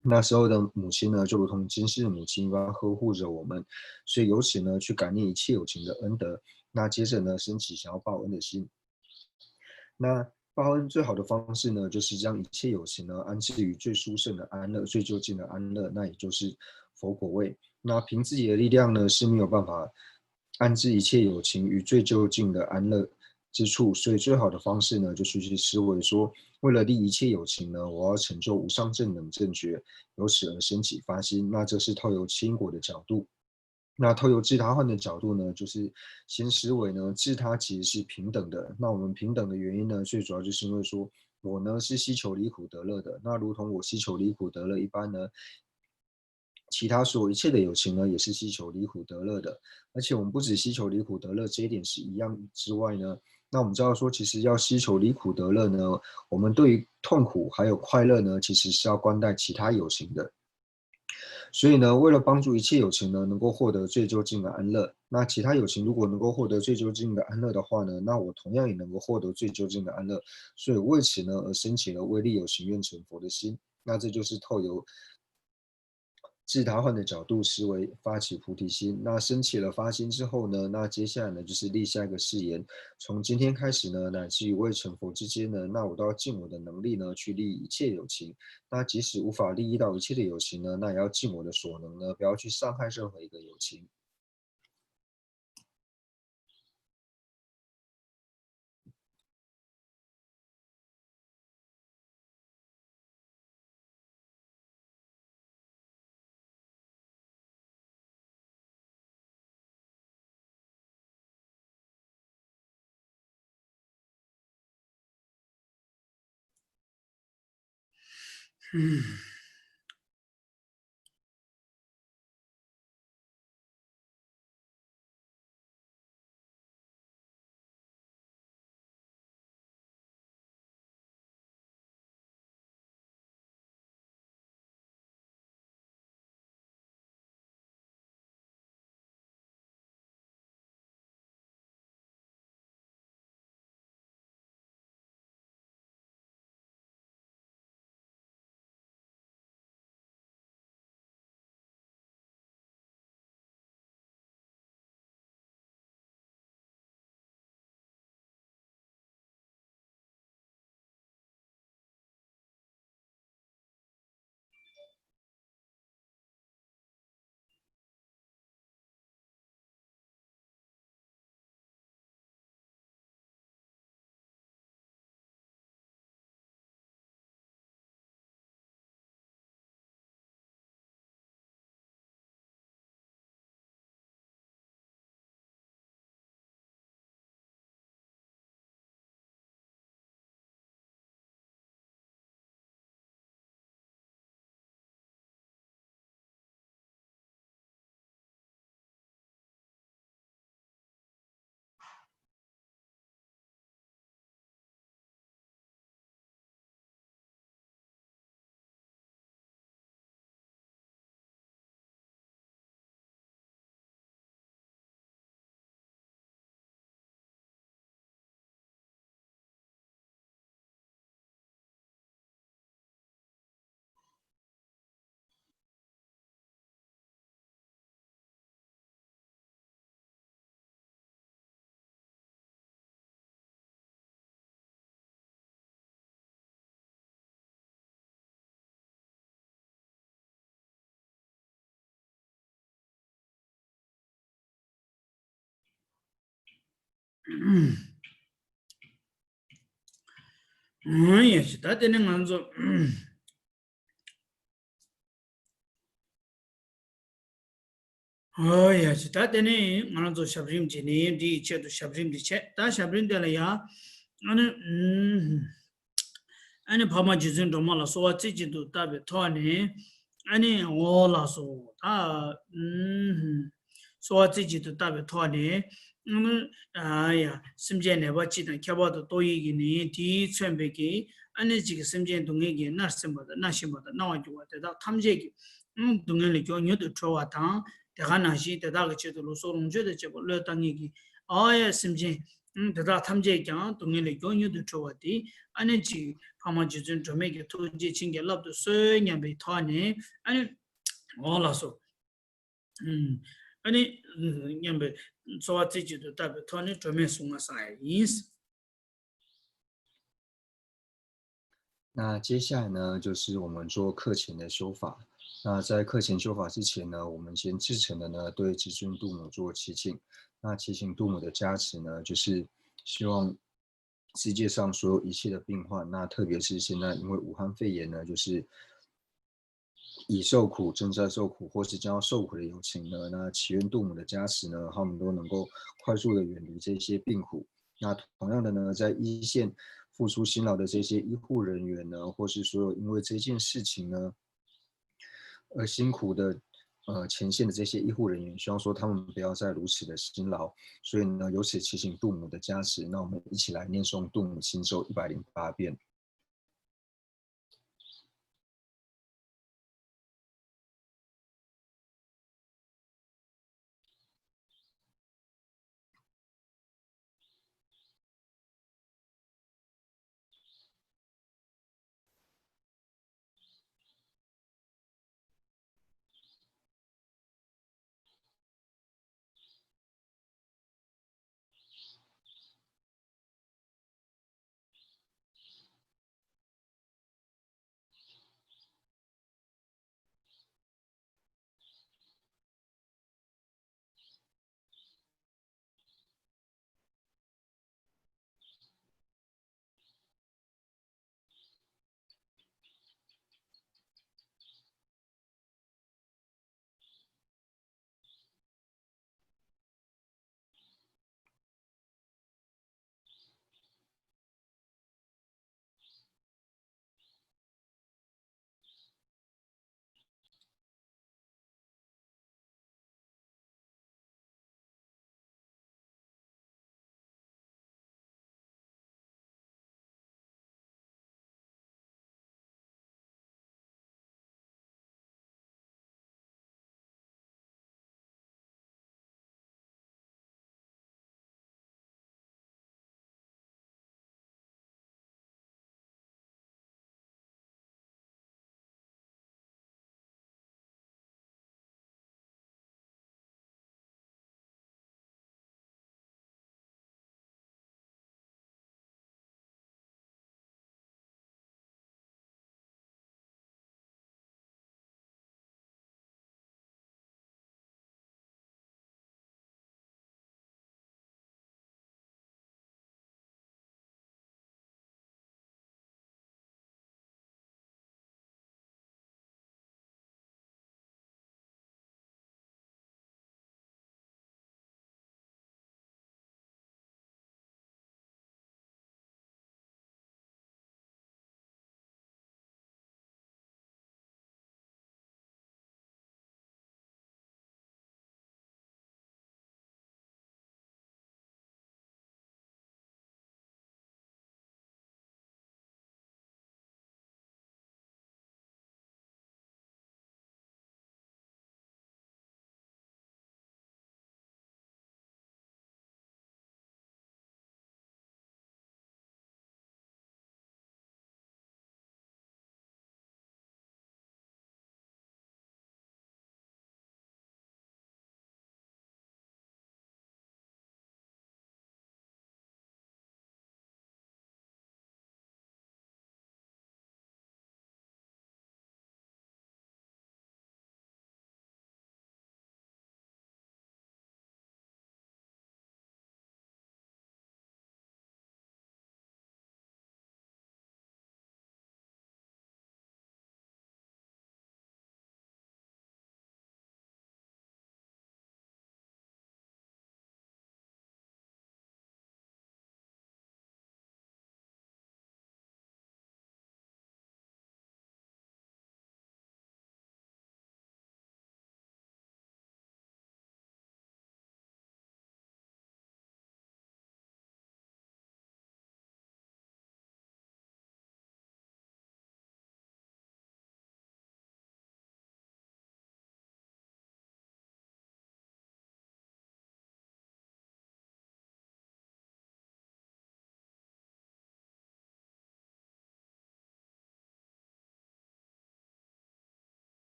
那时候的母亲呢，就如同今世的母亲一般呵护着我们，所以由此呢，去感念一切有情的恩德。那接着呢，升起想要报恩的心。那报恩最好的方式呢，就是将一切有情呢安置于最殊胜的安乐、最究竟的安乐，那也就是佛果位。那凭自己的力量呢是没有办法安置一切有情于最究竟的安乐之处，所以最好的方式呢，就是去思维说，为了利一切有情呢，我要成就无上正等正觉，由此而升起发心。那这是透由因果的角度。那透由自他换的角度呢，就是先思维呢，自他其实是平等的。那我们平等的原因呢，最主要就是因为说我呢是希求离苦得乐的。那如同我希求离苦得乐一般呢，其他所有一切的有情呢，也是希求离苦得乐的。而且我们不只希求离苦得乐这一点是一样之外呢，那我们知道说，其实要希求离苦得乐呢，我们对于痛苦还有快乐呢，其实是要观待其他有情的。所以呢，为了帮助一切有情呢，能够获得最究竟的安乐，那其他有情如果能够获得最究竟的安乐的话呢，那我同样也能够获得最究竟的安乐。所以为此呢，而升起了为利有情愿成佛的心。那这就是透由自他换的角度思维，发起菩提心。那升起了发心之后呢，那接下来呢，就是立下一个誓言，从今天开始呢，乃至于未成佛之间呢，那我都要尽我的能力呢，去利益一切有情。那即使无法利益到一切的有情呢，那也要尽我的所能呢，不要去伤害任何一个有情。ཨང་། ཡ་ཞིག་ད་དེ་ནས་ང་ཚོ། ཨོ་ཡ་ཞིག་ད་དེ་ནས་ང་རང་ཚོ་ཞབས་རིམ་བྱས་ནས་འདི་ཡི་ཆེད་དུ་ཞབས་རིམ་འདི་བྱས། ད་ཞབས་རིམ་དེ་ལ་ཡ། ཨ་ནི། ཨ་ནི་འཕགས་མ་རྗེ་བཙུན་སྒྲོལ་མ་ལ་གསོལ་བ་རྩེ་གཅིག་ཏུ་བཏབ་པའི་ཐོག་ནས། ཨ་ནི་འོ་ལགས་སོ། ད་གསོལ་བ་རྩེ་གཅིག་ཏུ་བཏབ་པའི་ཐོག་ནས། ཨ་ནི་ཨ་ཡ་སེམས་ཅན་ནད་པ་སྤྱི་དང་ཁྱད་པར་དུ་ཏོག་དབྱིབས་ཀྱི་ནད་ཡམས་དེས་མཚོན་པའི་གི། ཨ་ནི་གཅིག་གི་སེམས་ཅན་སྡུག་བསྔལ་གྱིས་མནར་ཟིན་པ་དང་མནར་བཞིན་པ་དང་མནར་བར་གྱུར་པ་དེ་དག་ཐམས་ཅད་ཀྱི། ཨ་ནི་སྡུག་བསྔལ་ལས་མགྱོགས་མྱུར་དུ་གྲོལ་བ་དང་། དེ་ག་ནང་བཞིན་དེ་དག་གི་ཆེད་དུ་ལུས་སྲོག་ལོངས་སྤྱོད་དང་བཅས་པ་བློས་བཏང་མཁན་གྱི། ཨ་ཡ་སེམས་ཅན། ཨ་ནི་དེ་དག་ཐམས་ཅད་ཀྱང་སྡུག་བསྔལ་ལས་མགྱོགས་མྱུར་དུ་གྲོལ་བ་དེ། ཨ་ནི་གཅིག་འཕགས་མ་རྗེ་བཙུན་སྒྲོལ་མའི་གི་ཐུགས་རྗེ་བྱིན་གྱིས་བརླབ་ཏུ་གསོལ་སྙམ་པའི་ཐོག་ནས། ཨ་ནི། འོ་ལགས་སོ། ཨ་ནི། སྙམ་པའི་གསོལ་བ་རྩེ་གཅིག་ཏུ་བཏབ་པའི་ཐོག་ནས་སྒྲོལ་མའི་གཟུངས་སྔགས་བསགས་ཡ་ཡིན། 那接下来呢，就是我们做课前的修法。那在课前修法之前呢，我们先至诚的呢对至尊度母做祈请。那祈请度母的加持呢，就是希望世界上所有一切的病患，那特别是现在因为武汉肺炎呢，就是已受苦、正在受苦，或是将要受苦的友情呢，那祈愿度母的加持呢，他们都能够快速的远离这些病苦。那同样的呢，在一线付出辛劳的这些医护人员呢，或是所有因为这件事情呢而辛苦的呃前线的这些医护人员，希望说他们不要再如此的辛劳。所以呢，由此祈请度母的加持。那我们一起来念诵度母心咒一百零八遍。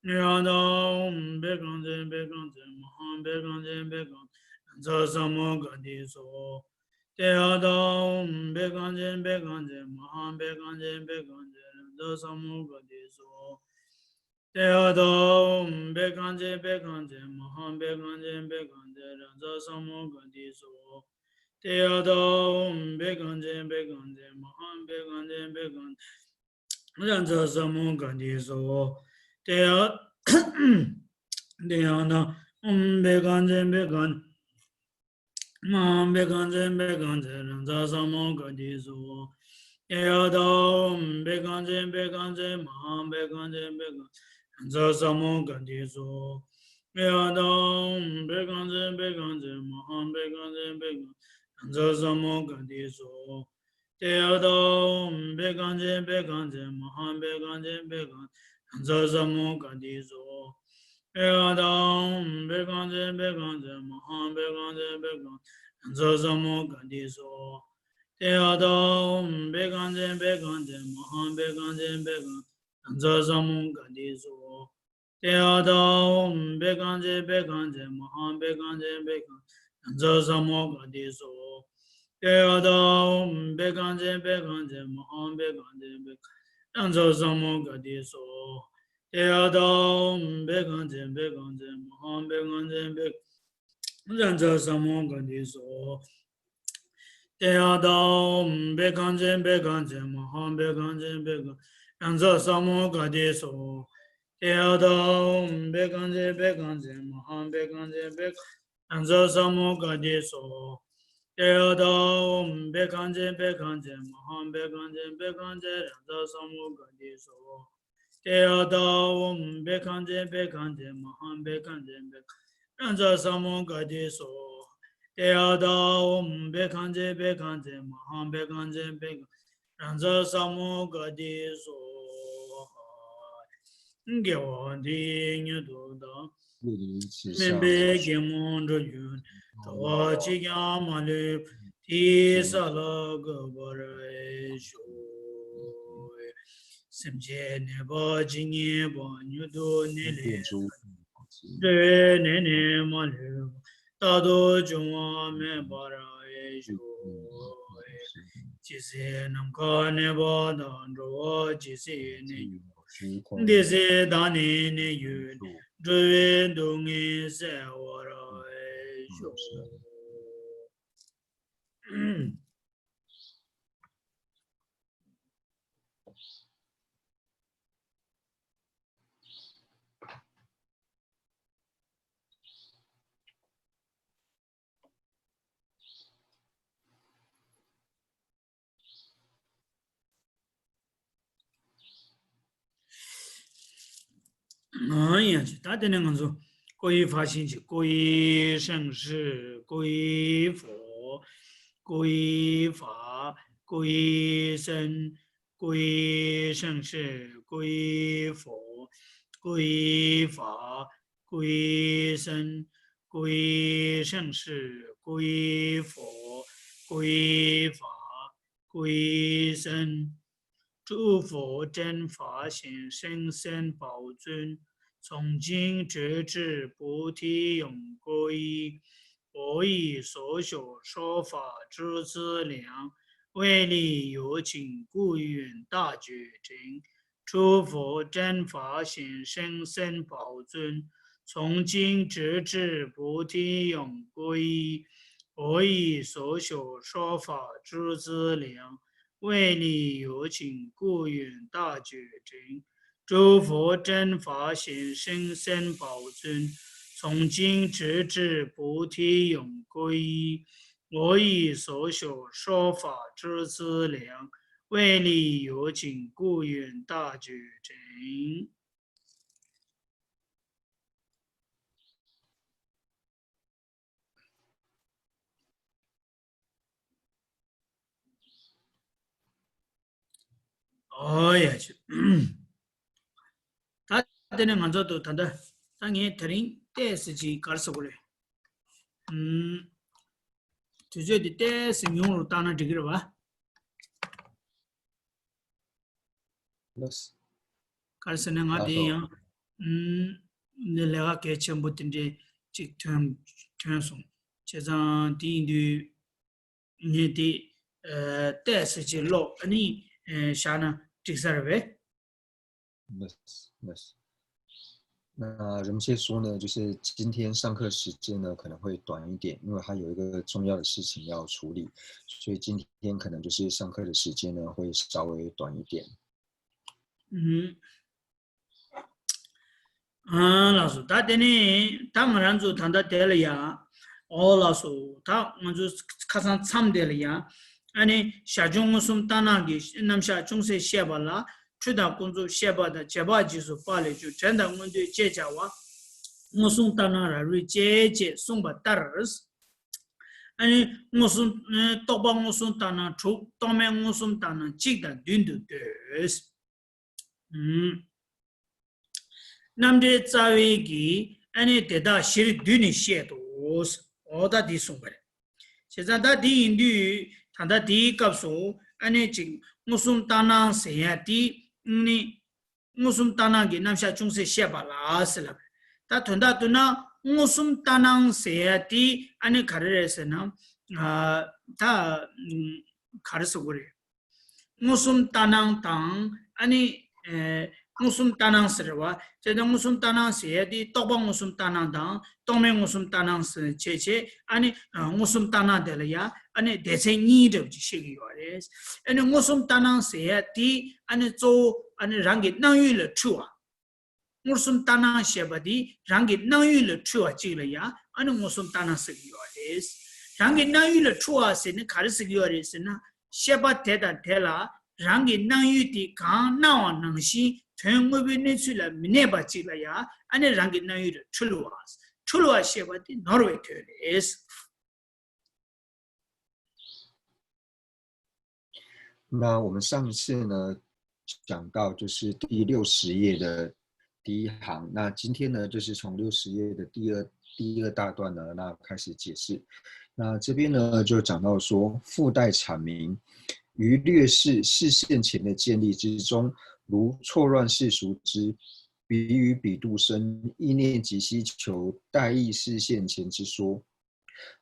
ཏདྱ་ཐཱ། ཨོཾ་བྷྱཿ་གྷཉྫ་བྷྱཿ་གྷཉྫ་མ་ཧཱ་བྷྱཿ་གྷཉྫ་བྷྱཿ་གྷཉྫ་རཱ་ཛ་ས་མུདྒ་ཏེ་སྭཱ་ཧཱ། ཏདྱ་ཐཱ། ཨོཾ་བྷྱཿ་གྷཉྫ་བྷྱཿ་གྷཉྫ་མ་ཧཱ་བྷྱཿ་གྷཉྫ་བྷྱཿ་གྷཉྫ་རཱ་ཛ་ས་མུདྒ་ཏེ་སྭཱ་ཧཱ། ཏདྱ་ཐཱ། ཨོཾ་བྷྱཿ་གྷཉྫ་བྷྱཿ་གྷཉྫ་མ་ཧཱ་བྷྱཿ་གྷཉྫ་བྷྱཿ་གྷཉྫ་རཱ་ཛ་ས་མུདྒ་ཏེ་སྭཱ་ཧཱ། ཏདྱ་ཐཱ། ཨོཾ་བྷྱཿ་གྷཉྫ་བྷྱཿ་གྷཉྫ་མ་ཧཱ་བྷྱཿ་གྷཉྫ་བྷྱཿ་གྷཉྫ་རཱ་ཛ་ས་མུདྒ་ཏེ་སྭཱ་ཧཱ། ཏདྱ་ཏདྱ་ཐཱ། ཨོཾ་བྷྱཿ་གྷཉྫ་བྷྱཿ་གྷཉྫ་མ་ཧཱ་བྷྱཿ་གྷཉྫ་བྷྱཿ་གྷཉྫ་རཱ་ཛ་ས་མུདྒ་ཏེ་སྭཱ་ཧཱ། ཏདྱ་ཐཱ། ཨོཾ་བྷྱཿ་གྷཉྫ་བྷྱཿ་གྷཉྫ་མ་ཧཱ་བྷྱཿ་གྷཉྫ་བྷྱཿ་གྷཉྫ་རཱ་ཛ་ས་མུདྒ་ཏེ་སྭཱ་ཧཱ། ཏདྱ་ཐཱ། ཨོཾ་བྷྱཿ་གྷཉྫ་བྷྱཿ་གྷཉྫ་མ་ཧཱ་བྷྱཿ་གྷཉྫ་བྷྱཿ་གྷཉྫ་རཱ་ཛ་ས་མུདྒ་ཏེ་སྭཱ་ཧཱ། ཏདྱ་ཐཱ། ཨོཾ་བྷྱཿ་གྷཉྫ་བྷྱཿ་གྷཉྫ་མ་ཧཱ་བྷྱཿ་གྷཉྫ་བྷྱཿ་གྷཉྫ་རཱ་ཛ་ས་མུདྒ་ཏེ་སྭཱ་ཧཱ། ཏདྱ་ཐཱ། ཨོཾ་བྷྱཿ་གྷཉྫ་བྷྱཿ་གྷཉྫ་མ་ཧཱ་བྷྱཿ་གྷཉྫ་བྷྱཿ་གྷཉྫ་རཱ་ཛ་ས་མུདྒ་ཏེ་སྭཱ་ཧཱ། ཏདྱ་ཐཱ། ཨོཾ་བྷྱཿ་གྷཉྫ་བྷྱཿ་གྷཉྫ་མ་ཧཱ་བྷྱཿ་གྷཉྫ་བྷྱཿ་གྷཉྫ་རཱ་ཛ་ས་མུདྒ་ཏེ་སྭཱ་ཧཱ། ཏདྱ་ཐཱ། ཨོཾ་བྷྱཿ་གྷཉྫ་བྷྱཿ་གྷཉྫ་མ་ཧཱ་བྷྱཿ་གྷཉྫ་བྷྱཿ་གྷཉྫ་རཱ་ཛ་ས་མུདྒ་ཏེ་སྭཱ་ཧཱ། ཏདྱ་ཐཱ། ཨོཾ་བྷྱཿ་གྷཉྫ་བྷྱཿ་གྷཉྫ་མ་ཧཱ་བྷྱཿ་གྷཉྫ་བྷྱཿ་གྷཉྫ་རཱ་ཛ་ས་མུདྒ་ཏེ་སྭཱ་ཧཱ། ཏདྱ་ཐཱ། ཨོཾ་བྷྱཿ་གྷཉྫ་བྷྱཿ་གྷཉྫ་མ་ཧཱ་བྷྱཿ་གྷཉྫ་བྷྱཿ་གྷཉྫ་རཱ་ཛ་ས་མུདྒ་ཏེ་སྭཱ་ཧཱ། ཏདྱ་ཐཱ། ཨོཾ་བྷྱཿ་གྷཉྫ་བྷྱཿ་གྷཉྫ་མ་ཧཱ་བྷྱཿ་གྷཉྫ་བྷྱཿ་གྷཉྫ་རཱ་ཛ་ས་མུདྒ་ཏེ་སྭཱ་ཧཱ། ཏདྱ་ཐཱ། ཨོཾ་བྷྱཿ་གྷཉྫ་བྷྱཿ་གྷཉྫ་མ་ཧཱ་བྷྱཿ་གྷཉྫ་བྷྱཿ་གྷཉྫ་རཱ་ཛ་ས་མུདྒ་ཏེ་སྭཱ་ཧཱ། ཏདྱ་ཐཱ། ཨོཾ་བྷྱཿ་གྷཉྫ་བྷྱཿ་གྷཉྫ་མ་ཧཱ་བྷྱཿ་གྷཉྫ་བྷྱཿ་གྷཉྫ་རཱ་ཛ་ས་མུདྒ་ཏེ་སྭཱ་ཧཱ། ཏདྱ་ཐཱ། ཨོཾ་བྷྱཿ་གྷཉྫ་བྷྱཿ་གྷཉྫ་མ་ཧཱ་བྷྱཿ་གྷཉྫ་བྷྱཿ་གྷཉྫ་རཱ་ཛ་ས་མུདྒ་ཏེ་སྭཱ་ཧཱ། ཏདྱ་ཐཱ། ཨོཾ་བྷྱཿ་གྷཉྫ་བྷྱཿ་གྷཉྫ་མ་ཧཱ་བྷྱཿ་གྷཉྫ་བྷྱཿ་གྷཉྫ་རཱ་ཛ་ས་མུདྒ་ཏེ་སྭཱ་ཧཱ། དགེ་བ་འདི་ཉིད་དུ་བདག་སྨིན་པའི་གད་མོ་འགྲོ་ཡི་ནས། དལ་བ་གཅིག་ཀྱང་མ་ལུས་པ། དེ་ཡི་ས་ལ་འགོད་པར་ཤོག། སེམས་ཅན་ནད་པ་ཇི་སྙེད་པ། མྱུར་དུ་ནད་ལས་འགྲོ་བའི་ནད་ནི་མ་ལུས་པ། རྟག་ཏུ་འབྱུང་བ་མེད་པར་ཤོག། ཇི་སྲིད་ནམ་མཁའ་གནས་པ་དག། འགྲོ་བ་ཇི་སྲིད་གནས་གྱུར་ཅིག། དེ་སྲིད་བདག་ནི་གནས་གྱུར་ནས། འགྲོ་བའི་སྡུག་བསྔལ་སེལ་བར་ཤོག། ཨ་ཡ་ཅི། ད་དེ་ནས་ང་ཚོ་ཀོ་ཡི་ཧྥ་ཤིན་ཅི། 故一生是故一法，故一生是故一法，故一生是故一生。 诸佛正法显深深宝尊，从今直至菩提永固一。我以所学说法诸资粮，为利有情，故愿大觉真。诸佛正法显深深宝尊，从今直至菩提永固一。我以所学说法诸资粮， 为利有情，故愿大觉真。诸佛正法显深深宝尊，从今直至菩提永固一。我以所学说法诸资粮，为利有情，故愿大觉真。 ཨོ་ཡ་ཆུ། ད་དེ་ནས་ང་ཚོ་ད་ད་ལྟ་ད་ངས་དེ་རིང་ཏོག་ཙམ་ཅིག་ག་རེ་ཟེར་དགོས་རེད། ཨུམ། དུས་ཚོད་འདི་ཏོག་ཙམ་ཉུང་རུ་བཏང་ན་འགྲིག་གི་རེད་བ། ལགས། ག་རེ་ཟེར་ན་ང་ལགས་དེ་སོ། ཡང་ ཨུམ། ནི་ལས་ཀ་གལ་ཆེན་པོ་དེ་འདྲའི་ཅིག་ཐོན་ཐོན་སོང་། བྱས་ཙང་དེ་ཡིན་དུས་ངས་དེ་ཨ་ཏོག་ཙམ་ཅིག་ཀློག་ཨ་ནི་ཨ་བཞག་ན་འགྲིག་ས་རེད་པས། 那那那人们先说呢，就是今天上课时间呢可能会短一点，因为他有一个重要的事情要处理，所以今天可能就是上课的时间呢会稍微短一点。 ཨུམ། ཨ་ལགས་སོ། ད་དེ་ནས་ད་ང་རང་ཚོ་ད་ལྟ་དེ་ལ་ཡ། ཨོ་ལགས་སོ། ད་ང་ཚོ་ཁ་སང་མཚམས་དེ་ལ་ཡ། ཨ་ནི་ཞར་བྱུང་མངོན་སུམ་ལྟར་སྣང་གི་རྣམ་གཞག་ཅུང་ཟད་བཤད་པ་ལ། འཁྲུལ་དང་ཀུན་རྫོབ་བཤད་པ་དང་རྗེས་དཔག་རྗེས་སུ་དཔག་ལས་བྱུང་དྲན་དང་མངོན་འདོད་ཅེས་བྱ་བ། མངོན་སུམ་ལྟར་སྣང་རབ་རིབ་བཅས་ཅེས་གསུངས་པ་ལྟར། ཨ་ནི་མངོན་སུམ། རྟོག་པ་མངོན་སུམ་ལྟར་སྣང་དྲུག་རྟོག་མེད་མངོན་སུམ་ལྟར་སྣང་གཅིག་དང་བདུན་དུ་འདོད། ཨུམ། རྣམ་འགྲེལ་རྩ་བའི་གི་ཨ་ནི་དེ་དག་གཞིར་བསྡུས་ནས་བཤད་དོ། འོ་ད་འདི་གསུངས་པ་རེད། བྱས་ཙང་ད་འདི་ཡིན་དུས་ད་ལྟ་འདིའི་སྐབས་སུ་ཨ་ནི་ཅིག་མངོན་སུམ་ལྟར་སྣང་ཟེར་ཡ་དེ་ཨ་ནི་མངོན་སུམ་ལྟར་སྣང་གི་རྣམ་གཞག་ཅུང་ཟད་བཤད་པ་ལ་ཟེར་ལབ་རེད། ད་དོན་དག་ཏུ་ན་མངོན་སུམ་ལྟར་སྣང་ཟེར་ཡ་དེ་ཨ་ནི་ག་རེ་རེད་ཟེར་ན། ཨ་ད་ག་རེ་ཟེར་དགོས་རེད། མངོན་སུམ་ལྟར་སྣང་དང་ཨ་ནི་ཨེ་མངོན་སུམ་ལྟར་སྣང་ཟེར་བ། དེ་ལྟར་མངོན་སུམ་ལྟར་སྣང་ཟེར་ཡ་དེ་རྟོག་པ་མངོན་སུམ་ལྟར་སྣང་དང་རྟོག་མེད་མངོན་སུམ་ལྟར་སྣང་ཟེར་བྱས་བྱས་ཨ་ནི་མངོན་སུམ་ལྟར་སྣང་དེ་ལ་ཡ་ཨ་ནི་སྡེ་ཚན་གཉིས་འདྲ་བོ་ཅིག་བཤད་ཀྱི་ཡོད་རེད། ཨ་ནི་མངོན་སུམ་ལྟར་སྣང་ཟེར་ཡ་དེ་ཨ་ནི་གཙོ་བོ་ཨ་ནི་རང་གི་སྣང་ཡུལ་ལ་འཁྲུལ་བ། མངོན་སུམ་ལྟར་སྣང་ཞེས་པ་དེ་རང་གི་སྣང་ཡུལ་ལ་འཁྲུལ་བ་གཅིག་ལ་ཡང་ཨ་ནི་མངོན་སུམ་ལྟར་སྣང་ཟེར་གྱི་ཡོད་རེད། རང་གི་སྣང་ཡུལ་ལ་འཁྲུལ་བ་ཟེར་ནི་ག་རེ་ཟེར་གྱི་ཡོད་རེད་ཟེར་ན། ཤེས་པ་དེ་དང་དེ་ལ་རང་གི་སྣང་ཡུལ་དེ་གང་སྣང་བ་ནང་བཞིན་དོན་དངོས་པོའི་གནས་ཚུལ་ལ་མི་གནས་པ་གཅིག་ལ་ཡང་ཨ་ནི་རང་གི་སྣང་ཡུལ་ལ་འཁྲུལ་བ། འཁྲུལ་བ་ཞེས་པ་དེ་ནོར་བའི་དོན་རེད། 那我们上一次呢，讲到就是第六十页的第一行，那今天呢，就是从六十页的第二第二大段呢，那开始解释。那这边呢，就讲到说，附带阐明，于略视视现前的建立之中，如错乱世俗之，彼与彼度生，意念及希求，代异视现前之说。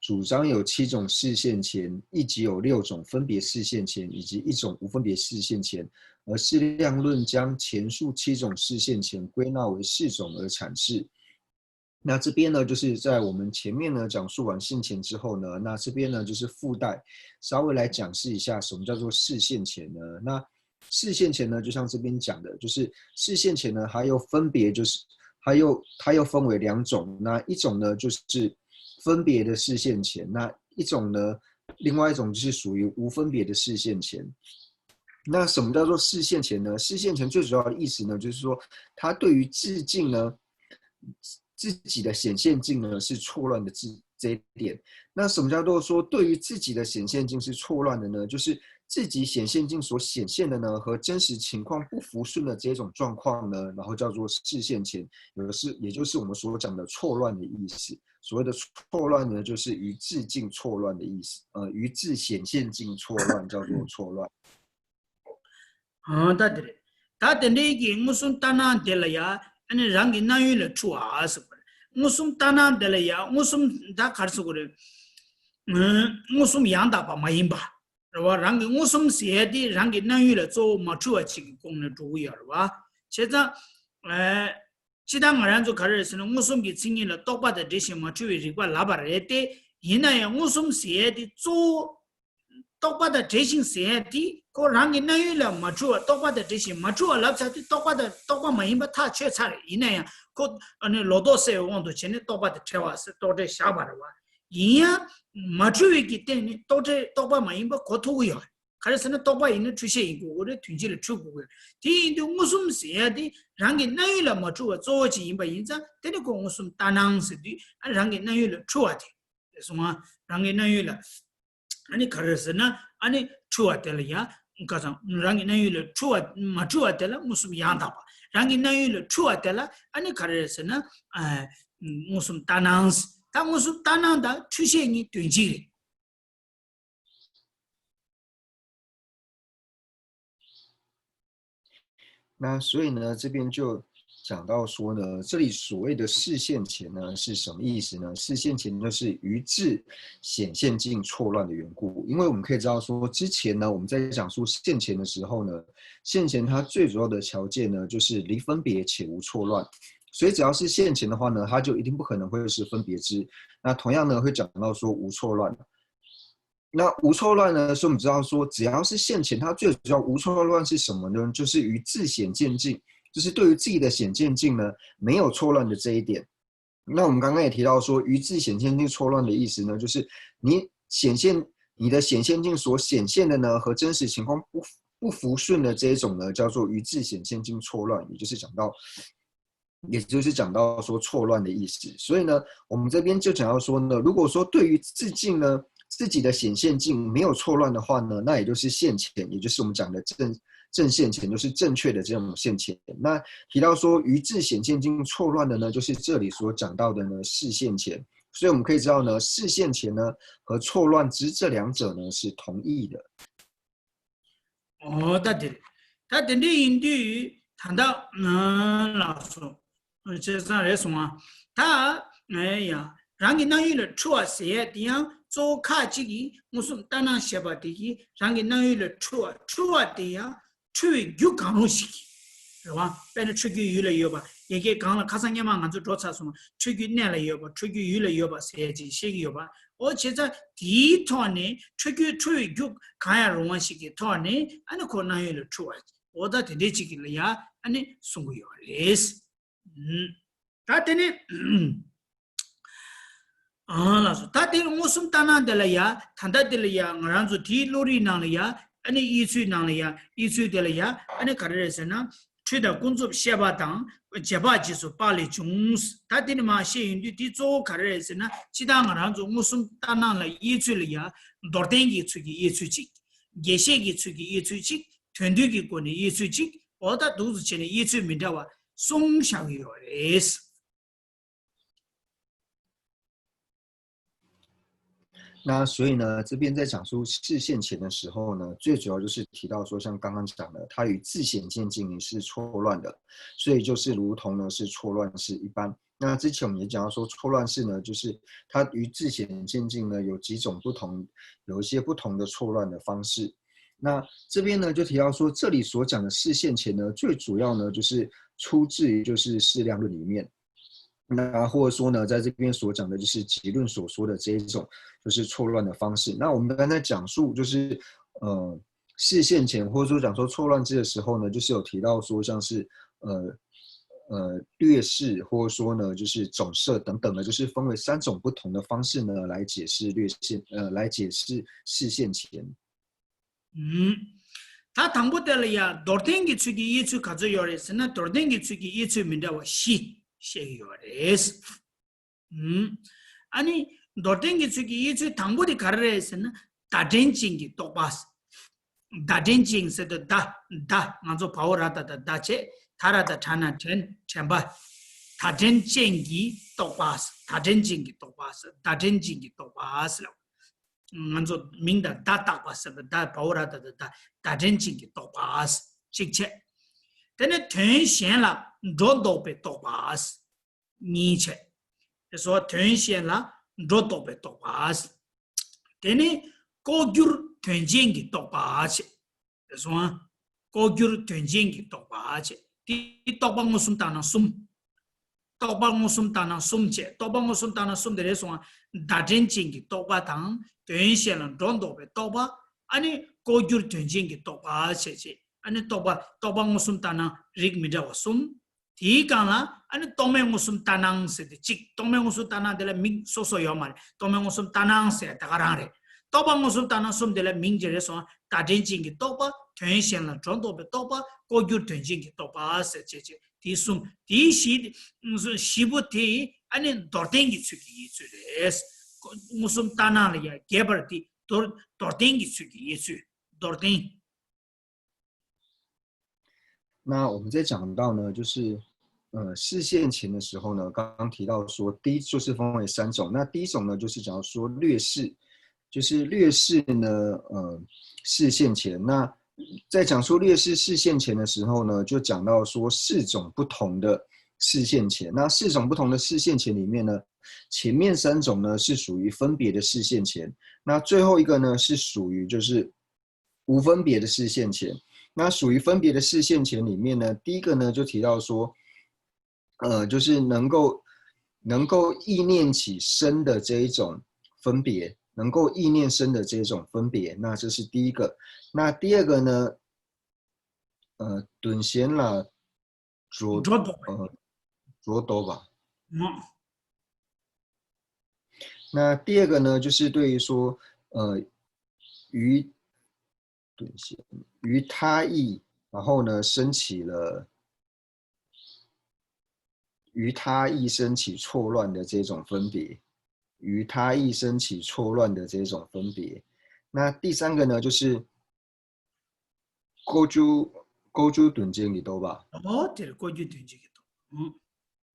主张有七种视现前，亦即有六种分别视现前，以及一种无分别视现前，而适量论将前述七种视现前归纳为四种而阐释。那这边呢，就是在我们前面呢讲述完现前之后呢，那这边呢就是附带稍微来讲示一下什么叫做视现前呢？那 视现前呢，就像这边讲的，就是视现前呢，它又分别就是它又它又分为两种，那一种呢就是分别的视现前，那一种呢，另外一种就是属于无分别的视现前。那什么叫做视现前呢？视现前最主要的意思呢，就是说它对于自境呢，自己的显现境呢是错乱的这这一点。那什么叫做说对于自己的显现境是错乱的呢？就是自己显现境所显现的呢，和真实情况不符顺的这种状况呢，然后叫做视现前，也是也就是我们所讲的错乱的意思。所谓的错乱呢，就是与自境错乱的意思，呃，与自显现境错乱，叫做错乱。 ཨང་། ད་དེ་རེད། ད་དེ་འདྲའི་གི་མངོན་སུམ་ལྟར་སྣང་དེ་ལ་ཡ་ཨ་ནི་རང་གི་སྣང་ཡུལ་ལ་འཁྲུལ་བ་ཟེར་བ་རེད། མངོན་སུམ་ལྟར་སྣང་དེ་ལ་ཡ་མངོན་སུམ་ད་ག་རེ་ཟེར་དགོས་རེད། མངོན་སུམ་ཡང་དག་པ་མ་ཡིན་པ། རེད་བ། རང་གི་མངོན་སུམ་ཟེར་ཡ་དེ་རང་གི་སྣང་ཡུལ་ལ་གཙོ་བོ་མ་འཁྲུལ་བ་ཅིག་གི་སྒོ་ནས་འགྲོ་གི་ཡོད་རེད་བ། བྱས་ཙང་། ཨ། སྤྱིར་བཏང་ང་རང་ཚོ་ག་རེ་རེད་ཟེར་ན་མངོན་སུམ་གྱི་མཚན་ཉིད་ལ་རྟོག་པ་དང་འབྲེལ་ཞིང་མ་འཁྲུལ་བའི་རིག་པ་ལབ་པ་རེད་དེ། ཡིན་ན་ཡང་མངོན་སུམ་ཟེར་ཡ་དེ་གཙོ་བོ། རྟོག་པ་དང་འབྲེལ་ཞིང་ཟེར་ཡ་དེ་ཁོ་རང་གི་སྣང་ཡུལ་ལ་མ་འཁྲུལ་བ། རྟོག་པ་དང་འབྲེལ་ཞིང་མ་འཁྲུལ་བ་ལབ་ཚར་དུས་རྟོག་པ་དང་རྟོག་པ་མ་ཡིན་པ་ཐག་ཆོད་ཚར་རེད། ཡིན་ན་ཡང་ཁོ་ཨ་ནི་ལོག་རྟོག་སེལ་བའི་དབང་དུ་བྱས་ནས་རྟོག་པ་དང་བྲལ་བ་ཟེར་རྟོག་བྲལ་བཞག་པ་རེད་བ། ཡིན་ཡང་མ་འཁྲུལ་བའི་གི་སྟེང་ནས་རྟོག་བྲལ་རྟོག་པ་མ་ཡིན་པ་གོ་ཐུབ་ཀྱི་ཡོད་རེད། ག་རེ་ཟེར་ན་རྟོག་པ་ཡིན་ན་འཁྲུལ་ཤེས་ཡིན་དགོས་ཀྱི་རེད། དོན་སྤྱི་ལ་འཁྲུལ་དགོས་ཀྱི་རེད། དེ་ཡིན་དུས་མངོན་སུམ་ཟེར་ཡ་དེ་རང་གི་སྣང་ཡུལ་ལ་མ་འཁྲུལ་བ་གཙོ་བོ་ཅིག་ཡིན་པ་ཡིན་ཙང་དེ་ནི་ཁོ་མངོན་སུམ་ལྟར་སྣང་ཟེར་དུས་ཨ་རང་གི་སྣང་ཡུལ་ལ་འཁྲུལ་བ་དེ། དེ་སོང་ང་རང་གི་སྣང་ཡུལ་ལ། ཨ་ནི་ག་རེ་ཟེར་ན་ཨ་ནི་འཁྲུལ་བ་དེ་ལ་ཡང་། ག་ཚང་རང་གི་སྣང་ཡུལ་ལ་འཁྲུལ་བ་མ་འཁྲུལ་བ་དེ་ལ་མངོན་སུམ་ཡང་དག་པ། རང་གི་སྣང་ཡུལ་ལ་འཁྲུལ་བ་དེ་ལ་ཨ་ནི་ག་རེ་ཟེར་ན། ཨ། མངོན་སུམ་ལྟར་སྣང་། ད་མངོན་སུམ་ལྟར་སྣང་དང་འཁྲུལ་ཤེས་གཉིས་དོན་གཅིག་རེད། 那所以呢，这边就讲到说呢，这里所谓的视线前呢是什么意思呢？视线前就是于字显现境错乱的缘故。因为我们可以知道说，之前呢我们在讲述现前的时候呢，现前它最主要的条件呢就是离分别且无错乱。所以只要是现前的话呢，它就一定不可能会是分别之。那同样呢，会讲到说无错乱。那无错乱呢，是我们知道说，只要是现前，它最主要无错乱是什么呢？就是于自显见境，就是对于自己的显见境呢没有错乱的这一点。那我们刚刚也提到说，于自显见境错乱的意思呢，就是你显现你的显现境所显现的呢，和真实情况不不符顺的这一种呢，叫做于自显现境错乱，也就是讲到也就是讲到说错乱的意思。所以呢，我们这边就讲到说呢，如果说对于自境呢，自己的显现境没有错乱的话呢，那也就是现前，也就是我们讲的正正现前，就是正确的这种现前。那提到说于自显现境错乱的呢，就是这里所讲到的呢是现前。所以我们可以知道呢，是现前呢和错乱之这两者呢是同义的。ཨོ་ད་དེ་རེད། ད་དེ་འདྲ་ཡིན་དུས་ད་ལྟ་ལགས་སོ། བྱས་ཙང་རེད་སོང་ཨ། ད་ཨེ་ཡ་རང་གི་སྣང་ཡུལ་ལ་འཁྲུལ་བ་ཟེར་ཡ་དེ་ཡང་གཙོ་བོ་ཁ་ཅིག་གིས་མངོན་སུམ་ལྟར་སྣང་བྱེད་པ་དེ་གིས་རང་གི་སྣང་ཡུལ་ལ་འཁྲུལ་བ་འཁྲུལ་བ་དེ་ཡང་འཁྲུལ་བའི་རྒྱུ་གང་རུང་ཞིག་རེད་བ། དཔེར་ན་འཁྲུལ་རྒྱུའི་ཡུལ་ལ་ཡོད་པ། ཡ་གི་གང་ལ་ཁ་སང་སྔོན་མ་ང་ཚོ་འགྲོ་ཚར་སོང་བ། འཁྲུལ་རྒྱུའི་གནས་ལ་ཡོད་པ། འཁྲུལ་རྒྱུའི་ཡུལ་ལ་ཡོད་པ་ཟེར་ཡ་ཅིག་བཤད་ཀྱི་ཡོད་པ། ཨོ་བྱས་ཙང་དེའི་ཐོག་ནས་འཁྲུལ་རྒྱུ་འཁྲུལ་བའི་རྒྱུ་གང་ཡང་རུང་བ་ཞིག་གི་ཐོག་ནས་ཨ་ནི་ཁོ་སྣང་ཡུལ་ལ་འཁྲུལ་བ། ཨོ་ད་དེ་འདྲའི་ཅིག་གི་ལ་ཡ་ཨ་ནི་གསུང་གི་ཡོད་རེད། ད་དེ་ནས་ཨང་ལགས་སོ། ད་དེ་མངོན་སུམ་ལྟར་སྣང་དེ་ལ་ཡ་ད་ལྟ་དེ་ལ་ཡ་ང་རང་ཚོ་དེའི་བློ་རིག་ནང་ལ་ཡ་ཨ་ནི་དབྱེ་ཚུལ་ནང་ལ་ཡ་དབྱེ་ཚུལ་དེ་ལ་ཡ་ཨ་ནི་ག་རེ་རེད་ཟེར་ན། འཁྲུལ་དང་ཀུན་རྫོབ་ཤེས་པ་དང་རྗེས་དཔག་རྗེས་སུ་དཔག་ལས་བྱུང་། ད་དེ་ནི་མ་བཤད་ཡོང་དུས་དེ་གཙོ་བོ་ག་རེ་རེད་ཟེར་ན། སྤྱིར་བཏང་ང་རང་ཚོ་མངོན་སུམ་ལྟར་སྣང་ལ་དབྱེ་ཚུལ་ལ་ཡ་མདོར་བསྟན་གྱི་ཚུལ་གྱི་དབྱེ་ཚུལ་གཅིག། རྒྱས་བཤད་ཀྱི་ཚུལ་གྱི་དབྱེ་ཚུལ་གཅིག། དོན་བསྡུས་ཀྱི་སྒོ་ནས་དབྱེ་ཚུལ་གཅིག། འོ་ད་འདུག་ཏུ་བྱས་ནས་དབྱེ་ཚུལ་མི་འདྲ་བ་གསུམ་བཞག་གི་ཡོད་རེད། 那所以呢，这边在讲述视线前的时候呢，最主要就是提到说，像刚刚讲的，它与自显见境是错乱的，所以就是如同呢是错乱是一般。那之前我们也讲到说，错乱是呢，就是它与自显见境呢有几种不同，有一些不同的错乱的方式。那这边呢就提到说，这里所讲的视线前呢，最主要呢就是出自于就是适量论里面。那或者说呢，在这边所讲的就是结论所说的这一种就是错乱的方式。那我们刚才讲述就是呃视线前或者说讲说错乱之的时候呢，就是有提到说像是呃呃略视或者说呢就是总摄等等的，就是分为三种不同的方式呢来解释略视呃来解释视线前。 ད་དང་པོ་དེ་ལ་ཡ་མདོར་བསྟན་གྱི་ཚུལ་གྱི་དབྱེ་ཚུལ་ག་ཚོད་ཡོད་རེད་ཟེར་ན། མདོར་བསྟན་གྱི་ཚུལ་གྱི་དབྱེ་ཚུལ་མི་འདྲ་བ་བཞི་བཤད་ཀྱི་ཡོད་རེད། ཨ་ནི་མདོར་བསྟན་གྱི་ཚུལ་གྱི་དབྱེ་ཚུལ་དང་པོ་དེ་ག་རེ་རེད་ཟེར་ན། བརྡ་དྲན་ཅན་གྱི་རྟོག་པ། བརྡ་དྲན་ཅན་ཟེར་དུས་བརྡ་བརྡ་ང་ཚོ་བའོ་ར་ད་ད་བརྡ་བྱས། ད་ར་ད་དྲ་ན་དྲན་དྲན་པ། བརྡ་དྲན་ཅན་གྱི་རྟོག་པ། བརྡ་དྲན་ཅན་གྱི་རྟོག་པ། བརྡ་དྲན་ཅན་གྱི་རྟོག་པ་ཟེར་ལ། ང་ཚོ་མིང་དང་བརྡ་བཏགས་པ་ཟེར་བ། བརྡ་བའོ་ར་ད་ད་བརྡ་བརྡ་དྲན་ཅན་གྱི་རྟོག་པ་གཅིག་བྱས། དེ་ནས་དོན་གཞན་ལ་སྒྲོ་འདོགས་པའི་རྟོག་པ་གཉིས་བྱས། དེ་སོགས་དོན་གཞན་ལ་སྒྲོ་འདོགས་པའི་རྟོག་པ། དེ་ནས་ལྐོག་གྱུར་དོན་ཅན་གྱི་རྟོག་པ་བྱས། དེ་སོང་ལྐོག་གྱུར་དོན་ཅན་གྱི་རྟོག་པ་བྱས། དེ་རྟོག་པ་མངོན་སུམ་ལྟར་སྣང་གསུམ། རྟོག་པ་མངོན་སུམ་ལྟར་སྣང་གསུམ་བྱས། རྟོག་པ་མངོན་སུམ་ལྟར་སྣང་གསུམ་དེ་རེད་སོང་བ། བརྡ་དྲན་ཅན་གྱི་རྟོག་པ་དང་། དོན་གཞན་ལ་སྒྲོ་འདོགས་པའི་རྟོག་པ། ཨ་ནི་ལྐོག་གྱུར་དོན་ཅན་གྱི་རྟོག་པ་བྱས་བྱས། ཨ་ནི་རྟོག་པ་རྟོག་པ་མངོན་སུམ་ལྟར་སྣང་རིགས་མི་འདྲ་བ་གསུམ། དེའི་སྒང་ལ་ཨ་ནི་རྟོག་མེད་མངོན་སུམ་ལྟར་སྣང་ཟེར་ཏེ་གཅིག། རྟོག་མེད་མངོན་སུམ་ལྟར་སྣང་དེ་ལ་མིང་སོ་སོ་ཡོད་མ་རེད། རྟོག་མེད་མངོན་སུམ་ལྟར་སྣང་ཟེར་ད་ག་རང་རེད། རྟོག་པ་མངོན་སུམ་ལྟར་སྣང་གསུམ་དེ་ལ་མིང་ཅི་རེད་སོང་། བརྡ་དྲན་ཅན་གྱི་རྟོག་པ། དོན་གཞན་ལ་སྒྲོ་འདོགས་པའི་རྟོག་པ། ལྐོག་གྱུར་དོན་ཅན་གྱི་རྟོག་པ་ཟེར་བྱས་བྱས། དེ་གསུམ་དེའི་བཞི་བཞི་པོ་དེ་ཨ་ནི་མདོར་བསྟན་གྱི་ཚུལ་གྱི་དབྱེ་ཚུལ་རེད། མངོན་སུམ་ལྟར་སྣང་ལ་ཡང་རྒྱས་པར་དེ་མདོར་མདོར་བསྟན་གྱི་ཚུལ་གྱི་དབྱེ་ཚུལ། མདོར་བསྟན། 那我们在讲到呢，就是呃视线前的时候呢，刚刚提到说，第一就是分为三种。那第一种呢，就是讲说略视，就是略视呢，呃，视线前。那在讲说略视视线前的时候呢，就讲到说四种不同的视线前。那四种不同的视线前里面呢，前面三种呢是属于分别的视线前，那最后一个呢是属于就是无分别的视线前。那属于分别的视线前里面呢，第一个呢就提到说，呃，就是能够能够意念起生的这一种分别，能够意念生的这一种分别，那这是第一个。那第二个呢，呃，顿显了 着 着 呃，着多吧。嗯。那第二个呢，就是对于说，呃，于，对，于他意，然后呢，升起了，于他意升起错乱的这种分别，于他意升起错乱的这种分别。那第三个呢，就是 高举高举盾牌的多吧。 ཨོ་དེར་བཀོད་རྒྱུ་དོན་གཅིག་གི་དོན། ཨང་།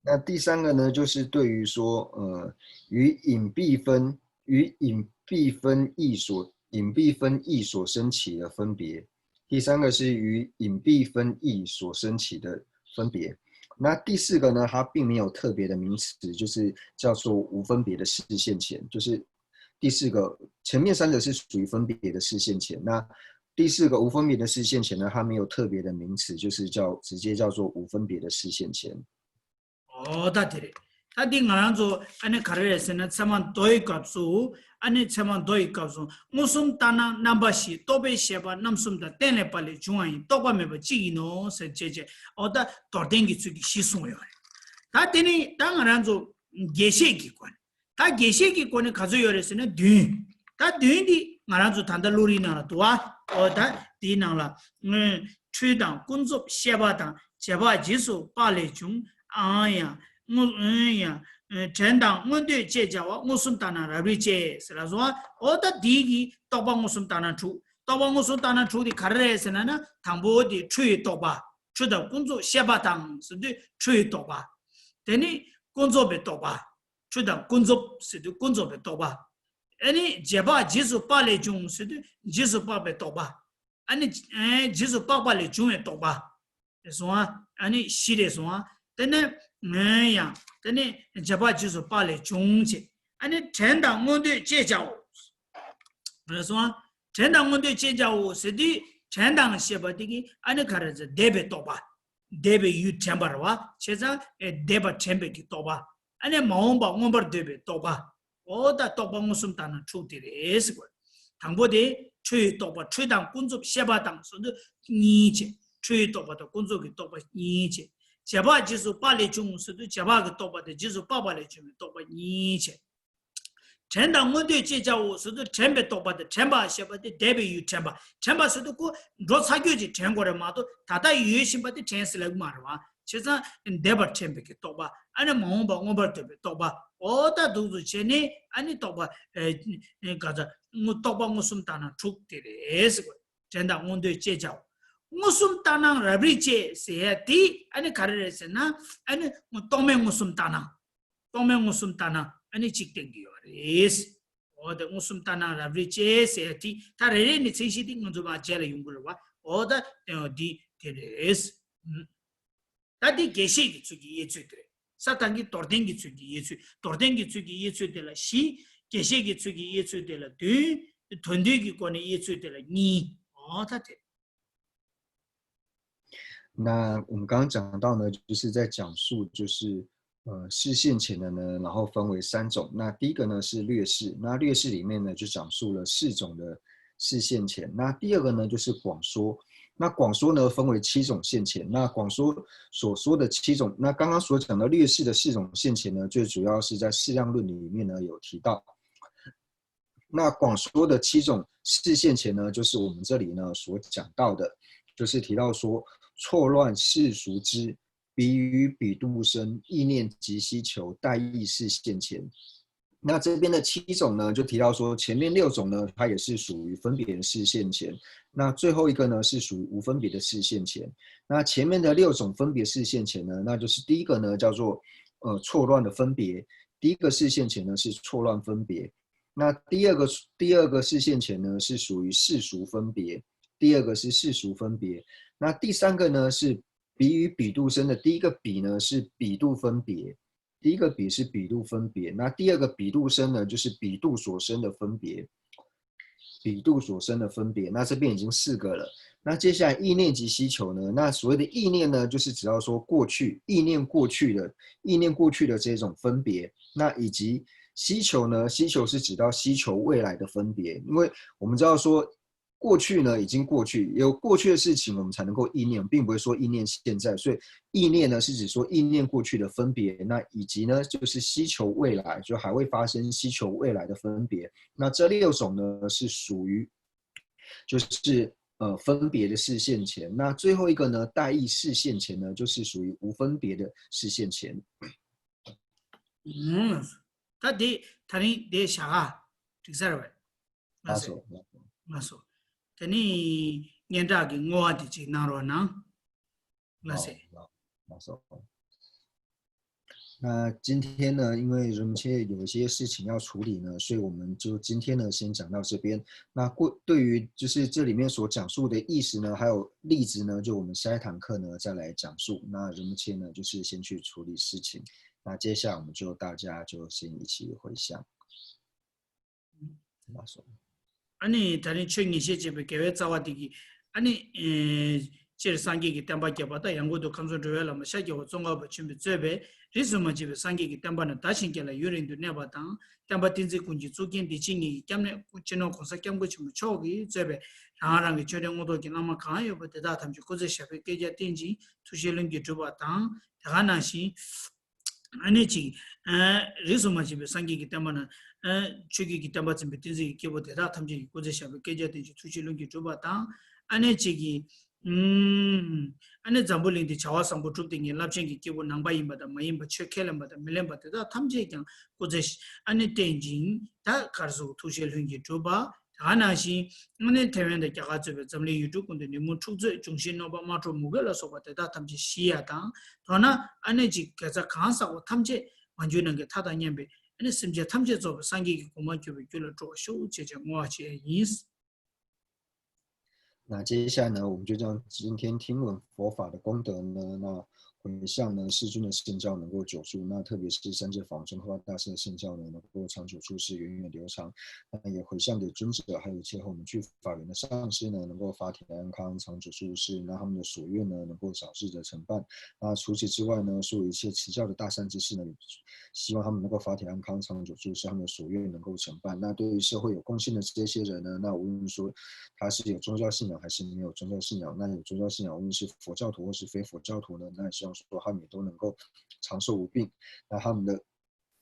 那第三个呢，就是对于说，呃，与隐蔽分与隐蔽分意所隐蔽分意所升起的分别。第三个是与隐蔽分意所升起的分别。那第四个呢，它并没有特别的名词，就是叫做无分别的视线前，就是第四个，前面三个是属于分别的视线前，那第四个无分别的视线前呢，它没有特别的名词，就是叫直接叫做无分别的视线前。 ཨོ་ད་དེ་རེད། ད་འདི་ང་རང་ཚོ་ཨ་ནི་ག་རེ་རེད་ཟེར་ན་ཚད་མ་མདོ་ཡི་སྐབས་སུ། ཨ་ནི་ཚད་མ་མདོ་ཡི་སྐབས་སུ་མངོན་སུམ་ལྟར་སྣང་རྣམ་པ་བཞི་རྟོག་པའི་ཤེས་པ་རྣམ་གསུམ་དང་གཏན་ལས་པ་ལས་བྱུང་བ་ཡིན་རྟོག་པ་མེད་པ་གཅིག་ཡིན་ནོ་ཟེར་བྱས་བྱས། ཨོ་ད་མདོར་བསྟན་གྱི་ཚུལ་གྱིས་བཞི་གསུངས་ཡོད་རེད། ད་དེ་ནི་ད་ང་རང་ཚོ་རྒྱས་བཤད་ཀྱི་སྒོ་ནས། ད་རྒྱས་བཤད་ཀྱི་སྒོ་ནས་ག་ཚོད་ཡོད་རེད་ཟེར་ན་བདུན། ད་བདུན་འདི་ང་རང་ཚོ་ད་ལྟ་བློ་རིག་ནང་ལ་འདུག་ཨ། ཨོ་ད་དེའི་ནང་ལ། སྔོན་འཁྲུལ་དང་ཀུན་རྫོབ་ཤེས་པ་དང་། རྗེས་དཔག་རྗེས་སུ་དཔག་ལས་བྱུང་། ཨང་ཡང་། སྔོ་ཨང་ཡང་། དྲན་དང་མངོན་འདོད་ཅེས་བྱ་བ་མངོན་སུམ་ལྟར་སྣང་རབ་རིབ་བཅས་ཟེར་ལ་སོང་ཨ། ཨོ་ད་འདི་གི་རྟོག་པ་མངོན་སུམ་ལྟར་སྣང་དྲུག་རྟོག་པ་མངོན་སུམ་ལྟར་སྣང་དྲུག་དེ་ག་རེ་རེད་ཟེར་ན་ན། དང་པོ་དེ་འཁྲུལ་བའི་རྟོག་པ། འཁྲུལ་དང་ཀུན་རྫོབ་ཤེས་པ་དང་ཟེར་དུས་འཁྲུལ་བའི་རྟོག་པ། དེ་ནི་ཀུན་རྫོབ་པའི་རྟོག་པ། འཁྲུལ་དང་ཀུན་རྫོབ་ཟེར་དུས་ཀུན་རྫོབ་པའི་རྟོག་པ། ཨ་ནི་རྗེས་དཔག་རྗེས་སུ་དཔག་ལས་བྱུང་ཟེར་དུས་རྗེས་སུ་དཔག་པའི་རྟོག་པ། ཨ་ནི་ཨེ་རྗེས་སུ་དཔག་པ་ལས་བྱུང་བའི་རྟོག་པ། རེད་སོང་ཨ། ཨ་ནི་བཞི་རེད་སོང་ཨ། དེ་ནས་ངན་ཡང་དེ་ནས་རྗེས་དཔག་རྗེས་སུ་དཔག་ལས་བྱུང་བྱས། ཨ་ནི་དྲན་དང་མངོན་འདོད་ཅེས་བྱའོ། རེད་སོང་ཨ། དྲན་དང་མངོན་འདོད་ཅེས་བྱའོ་ཟེར་དུས་དྲན་དང་ཞེས་པ་དེ་གིས་ཨ་ནི་ག་རེ་ཟེར་འདས་པའི་རྟོག་པ། འདས་པའི་ཡུལ་དྲན་པ་རེད་བ། བྱས་ཙང་ཨེ་འདས་པ་དྲན་པའི་གི་རྟོག་པ། ཨ་ནི་མ་འོངས་པ་མངོན་པར་འདོད་པའི་རྟོག་པ། ཨོ་ད་རྟོག་པ་མངོན་སུམ་ལྟར་སྣང་དྲུག་དེ་རེད་ཟེར་གོ། དང་པོ་དེ་འཁྲུལ་བའི་རྟོག་པ། འཁྲུལ་དང་ཀུན་རྫོབ་ཤེས་པ་དང་ཟེར་དུས་གཉིས་བྱས། འཁྲུལ་བའི་རྟོག་པ་དང་ཀུན་རྫོབ་ཀྱི་རྟོག་པ་གཉིས་བྱས། རྗེས་དཔག་རྗེས་སུ་དཔག་ལས་བྱུང་ཟེར་དུས་རྗེས་དཔག་གི་རྟོག་པ་དང་རྗེས་སུ་དཔག་པ་ལས་བྱུང་བའི་རྟོག་པ་གཉིས་བྱས། དྲན་དང་མངོན་འདོད་ཅེས་བྱའོ་ཟེར་དུས་དྲན་པའི་རྟོག་པ་དང་དྲན་པ་ཞེས་པ་དེ་འདས་པའི་ཡུལ་དྲན་པ། དྲན་པ་ཟེར་དུས་ཁོ་འགྲོ་ཚར་གྱུར་ཅིག་དྲན་དགོས་རེད་མ་གཏོགས་ད་ལྟ་ཡོད་བཞིན་པ་དེ་དྲན་ཟེར་ལབ་ཀྱི་མ་རེད་བ། བྱས་ཙང་འདས་པ་དྲན་པའི་གི་རྟོག་པ། ཨ་ནི་མ་འོངས་པ་མངོན་པར་འདོད་པའི་རྟོག་པ། ཨོ་ད་འདུག་ཚུལ་བྱས་ནས་ཨ་ནི་རྟོག་པ་ཨེ་ག་ཚ་རྟོག་པ་མངོན་སུམ་ལྟར་སྣང་དྲུག་དེ་རེད་ཟེར་གོ། དྲན་དང་མངོན་འདོད་ཅེས་བྱའོ། མངོན་སུམ་ལྟར་སྣང་རབ་རིབ་བཅས་ཟེར་ཡ་དེ་ཨ་ནི་ག་རེ་རེད་ཟེར་ན། ཨ་ནི་རྟོག་མེད་མངོན་སུམ་ལྟར་སྣང་། རྟོག་མེད་མངོན་སུམ་ལྟར་སྣང་ཨ་ནི་གཅིག་བསྟན་གྱི་ཡོད་རེད། འོ་དེ་མངོན་སུམ་ལྟར་སྣང་རབ་རིབ་བཅས་ཟེར་ཡ་དེ་ད་རེ་རེ་ནས་མཚན་གཞི་དེ་ང་ཚོ་མར་རྗེས་ལ་ཡོང་གི་རེད་བ། འོ་ད་འདི་དེ་རེད། ད་འདི་རྒྱས་བཤད་ཀྱི་ཚུལ་གྱི་དབྱེ་ཚུལ་དེ་རེད། ས་ཐག་གི་མདོར་བསྟན་གྱི་ཚུལ་གྱི་དབྱེ་ཚུལ། མདོར་བསྟན་གྱི་ཚུལ་གྱི་དབྱེ་ཚུལ་དེ་ལ་བཞི། རྒྱས་བཤད་ཀྱི་ཚུལ་གྱི་དབྱེ་ཚུལ་དེ་ལ་བདུན། དོན་བསྡུས་ཀྱི་སྒོ་ནས་དབྱེ་ཚུལ་དེ་ལ་གཉིས། འོ་ད་དེ། 那我们刚刚讲到呢，就是在讲述，就是呃视线前的呢，然后分为三种。那第一个呢是略释，那略释里面呢就讲述了四种的视线前。那第二个呢就是广说，那广说呢分为七种现前。那广说所说的七种，那刚刚所讲的略释的四种现前呢，最主要是在《释量论》里面呢有提到。那广说的七种视线前呢，就是我们这里呢所讲到的，就是提到说错乱世俗之，彼与彼度生，意念及希求，待异视线前。那这边的七种呢，就提到说前面六种呢，它也是属于分别的视线前。那最后一个呢，是属于无分别的视线前。那前面的六种分别视线前呢，那就是第一个呢叫做呃错乱的分别，第一个视线前呢是错乱分别。那第二个第二个视线前呢是属于世俗分别，第二个是世俗分别。那第三个呢是比与彼度生的第一个彼呢是彼度分别，第一个彼是彼度分别，那第二个彼度生呢就是彼度所生的分别，彼度所生的分别。那这边已经四个了。那接下来意念及希求呢？那所谓的意念呢，就是只要说过去意念过去的意念过去的这种分别，那以及希求呢？希求是指到希求未来的分别，因为我们知道说过去呢已经过去，有过去的事情我们才能够意念，并不会说意念现在。所以意念呢是指说意念过去的分别，那以及呢就是希求未来，就还会发生希求未来的分别。那这六种呢是属于就是呃分别的视线前。那最后一个呢，代意识现前呢，就是属于无分别的视线前。ད་དེ་ད་རིང་དེ་བྱ་ག་འགྲིག་ས་རེད་པས། ལགས་སོ། ལགས་སོ། དེ་ནི་སྙན་གྲགས་ཀྱི་བསྔོ་བ་དེ་ཅིག་གནང་རོགས་གནང་། ལགས་སོ། ལགས་སོ།那今天呢，因为人们现在有一些事情要处理呢，所以我们就今天呢先讲到这边。那过对于就是这里面所讲述的意思呢，还有例子呢，就我们下一堂课呢再来讲述。那人们现在呢就是先去处理事情。那接下来我们就大家就先一起回向。 ཨ་ནི་ད་རིང་ཆོས་ཉིད་ཤེས་བྱེད་པའི་དགེ་བའི་རྩ་བ་དེ་གིས་ཨ་ནི་སྤྱིར་སངས་རྒྱས་ཀྱི་བསྟན་པ་བསྐྱངས་པ་དང་། ཡང་སྒོས་སུ་ཁམས་གསུམ་འགྲོ་བའི་བླ་མ་ཤཱཀྱ་བ་ཙོང་ཁ་པ་ཆེན་པོས་གཙོས་པའི་རིས་སུ་མ་ཆད་པའི་སངས་རྒྱས་ཀྱི་བསྟན་པ་རྣམས་དར་ཞིང་རྒྱས་ལ་ཡུན་རིང་དུ་གནས་པ་དང་། བསྟན་པ་བསྟན་འཛིན་ཀུན་གྱི་གཙུག་རྒྱན་བདེ་ཆེན་ཉིད་ཀྱི་སྐྱབས་གནས་སྤྱི་ནོར་༸གོང་ས་༸སྐྱབས་མགོན་ཆེན་པོ་མཆོག་གིས་གཙོས་པའི་རང་རང་གི་ཆོས་འབྲེལ་དངོས་ཐོག་གི་བླ་མ་གང་ཡོད་པ་དེ་དག་ཐམས་ཅད་སྐུ་ཚེ་ཞབས་པད་བསྐལ་བརྒྱར་བརྟན་ཅིང་ཐུགས་བཞེད་ལྷུན་གྱིས་གྲུབ་པ་དང་། དེ་ག་ནང་བཞིན། ཨ་ནེ་ཅིག་རིས་སུ་མ་ཆད་པའི་སངས་རྒྱས་ཀྱི་བསྟན་པ་ན་ཆོས་བརྒྱུད་ཀྱི་བསྟན་པ་འཛིན་པའི་བསྟན་འཛིན་གྱི་སྐྱེས་བུ་དེ་དག་ཐམས་ཅད་ཀྱི་སྐུ་ཚེ་ཞབས་པད་བསྐལ་བརྒྱར་བརྟན་ཅིང་ཐུགས་བཞེད་ལྷུན་གྱིས་གྲུབ་པ་དང་། ཨ་ནེ་ཅིག་གིས་ཨ་ནེ་འཛམ་བུ་གླིང་འདི་བྱ་བ་བཟང་པོ་སྒྲུབ་སྡོད་མཁན་རླབས་ཆེན་གྱི་སྐྱེས་བུ་ནང་པ་ཡིན་པ་དང་མ་ཡིན་པ་ཆོས་ཁས་ལེན་པ་དང་མི་ལེན་པ་དེ་དག་ཐམས་ཅད་ཀྱང་སྐུ་ཚེ་ཨ་ནེ་བརྟན་ཅིང་ད་གར་སོགས་ཐུགས་བཞེད་ལྷུན་གྱིས་གྲུབ་པ། དེ་ག་ནང་བཞིན་དངོས་གནས་ཐའེ་ཝན་དང་རྒྱ་གར་གཙོས་པའི་འཛམ་གླིང་ཡུལ་གྲུ་ཀུན་ཏུ་ཉོན་མོངས་འཁྲུག་རྩོད་འབྱུང་བཞིའི་གནོད་པ་དམག་འཁྲུག་མུ་གེ་ལ་སོགས་པ་དེ་དག་ཐམས་ཅད་ཞི་ཡ་དང་། མདོར་ན་ཨ་ནེ་ཅིག་དགེ་རྩ་གང་བསགས་པ་ཐམས་ཅད་མ་གྱུར་ནམ་མཁའི་མཐའ་དང་མཉམ་པའི་ཨ་ནེ་སེམས་ཅན་ཐམས་ཅད་རྫོགས་པའི་སངས་རྒྱས་ཀྱི་གོ་འཕང་འགྱུར་བའི་རྒྱུ་ལ་འགྲོ་བར་ཤོག་ཅེས་བྱ་བསྔོ་བ་བྱས་ཡིན། 那接下来呢，我们就将今天听闻佛法的功德呢，那回向呢，世尊的圣教能够久住，那特别是三界法王宗喀巴大师的圣教呢，能够长久住世，源远流长。那也回向给尊者，还有一切和我们具法缘的上师呢，能够法体安康，长久住世，让他们的所愿呢，能够早日的成办。那除此之外呢，所有一切持教的大善之士呢，也希望他们能够法体安康，长久住世，他们的所愿能够成办。那对于社会有贡献的这些人呢，那无论说他是有宗教信仰还是没有宗教信仰，那有宗教信仰，无论是佛教徒或是非佛教徒呢，那也希望说他们也都能够长寿无病，那他们的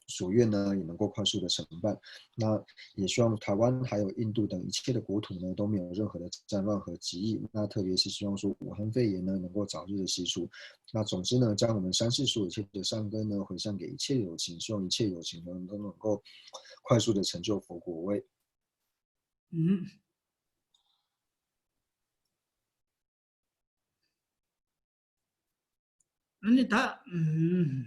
所愿呢也能够快速的成办。那也希望台湾还有印度等一切的国土呢都没有任何的战乱和疾疫。那特别是希望说武汉肺炎呢能够早日的息除。那总之呢，将我们三世所有一切的善根呢回向给一切有情，希望一切有情人都能够快速的成就佛果位。 ཨུམ། ཨ་ནི་ད་ཨུམ།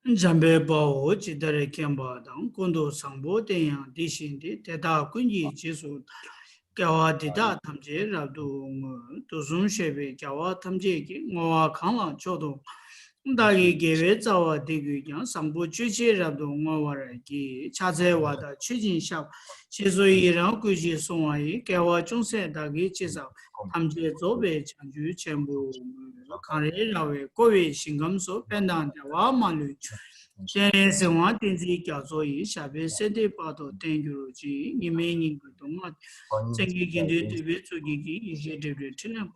འཇམ་དཔལ་དཔའ་བོས་ཇི་ལྟར་མཁྱེན་པ་དང་། ཀུན་ཏུ་བཟང་པོ་དེ་ཡང་དེ་བཞིན་ཏེ། དེ་དག་ཀུན་གྱི་རྗེས་སུ་བདག་སློབ་དཔོན། སྐྱེ་བ་འདི་དག་ཐམས་ཅད་རབ་ཏུ་བསྔོ། དུས་གསུམ་བཤད་པའི་རྒྱལ་བ་ཐམས་ཅད་ཀྱིས། བསྔོ་བ་གང་ལ་མཆོག་ཏུ་བདག་གི་དགེ་བའི་རྩ་བ་འདི་ཀུན་ཀྱང་། བཟང་པོ་སྤྱོད་ཕྱིར་རབ་ཏུ་བསྔོ་བར་བགྱི། ཕྱག་འཚལ་བ་དང་མཆོད་ཅིང་བཤགས་པ། རྗེས་སུ་ཡི་རང་བསྐུལ་ཞིང་གསོལ་བ་ཡི། དགེ་བ་ཅུང་ཟད་བདག་གིས་ཅི་བསགས། ཐམས་ཅད་རྫོགས་པའི་བྱང་ཆུབ་ཆེན་པོར་བསྔོ། གངས་རི་ར་བས་བསྐོར་བའི་ཞིང་ཁམས་སུ། ཕན་དང་བདེ་བ་མ་ལུས་འབྱུང་། སྤྱན་རས་གཟིགས་དབང་བསྟན་འཛིན་རྒྱ་མཚོ་ཡི། ཞབས་པད་སྲིད་མཐའི་བར་དུ་བརྟན་གྱུར་ཅིག། ཉི་མའི་སྙིང་གི་གདུང་བ། སེང་གེའི་དགེ་འདུན་འདུས་པའི་གཙུག་གི་རྒྱན། ཡེ་ཤེས་སྒྲིབ་བྲལ་ཕྲིན་ལས།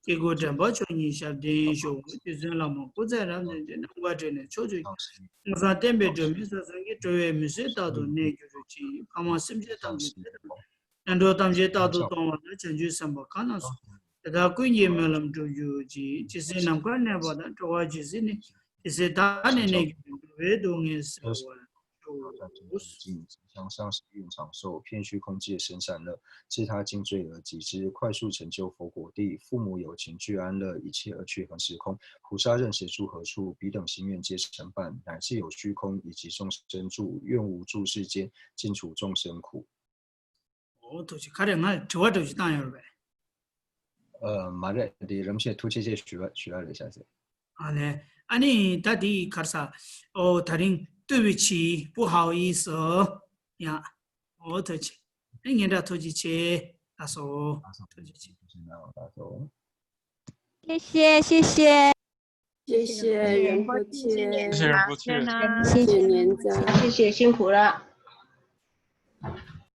སྐྱེ་དགུའི་དྲན་པ་མཆོག་ཉིད་ཞབས་བརྟན་ཤོག། རྗེ་བཙུན་བླ་མ་སྐུ་ཚེ་རབ་བརྟན་ཅིང་། ནམ་མཁའ་དྲན་ནས་ཕྱོགས་བཅུའི། ལྔ་བཟང་བསྟན་པའི་སྒྲོན་མེ་ས་སངས་རྒྱས། འགྲོ་བའི་མུན་སེལ་རྟག་ཏུ་གནས་གྱུར་ཅིག། ཕ་མ་སེམས་ཅན་ཐམས་ཅད་དེ་དང་། ངན་འགྲོ་ཐམས་ཅད་རྟག་ཏུ་སྟོང་བ་དང་། བྱང་ཆུབ་སེམས་དཔའ་གང་རྣམས་སུ། དེ་དག་ཀུན་གྱི་སྨོན་ལམ་འགྲུབ་གྱུར་ཅིག། ཇི་སྲིད་ནམ་མཁའ་གནས་པ་དང་། འགྲོ་བ་ཇི་སྲིད་གནས། དེ་སྲིད་བདག་ནི་གནས་གྱུར་ཅིང་། འགྲོ་བའི་སྡུག་བསྔལ་སེལ་བར་འགྱུར། 香香是一种长寿，偏虚空界生善恶，知他今罪而及之，快速成就佛果地。父母有情具安乐，一切恶趣恒时空。菩萨任谁住何处，彼等心愿皆成办。乃至有虚空以及众生住，愿无住世间，尽除众生苦。 ཨོ་ཐུགས་རྗེ་ཆེ། ག་རེ་ང་དྲི་བ་འདྲ་ཞིག་བཏང་ཡོད་རེད་པས། ཨ་མ་རེད། དེ་རིན་པོ་ཆེ་ཐུགས་རྗེ་ཆེ་ཞུ་བ་ཞུ་ཡ་རེད་ཤག་ཟེར། ཨ་ལས། ཨ་ནི་ད་དེ་ག་རེ་ཟ། ཨོ་ད་རིང་བཏུས་པའི་ཕྱིར་不好意思། ཡ། ཨོ་ཐུགས་རྗེ་ཆེ། ཨ་ངན་དྲག་ཐུགས་རྗེ་ཆེ། ལགས་སོ། ཐུགས་རྗེ་ཆེ། 谢谢谢谢谢谢仁波切，谢谢仁波切，谢谢年长，谢谢辛苦了。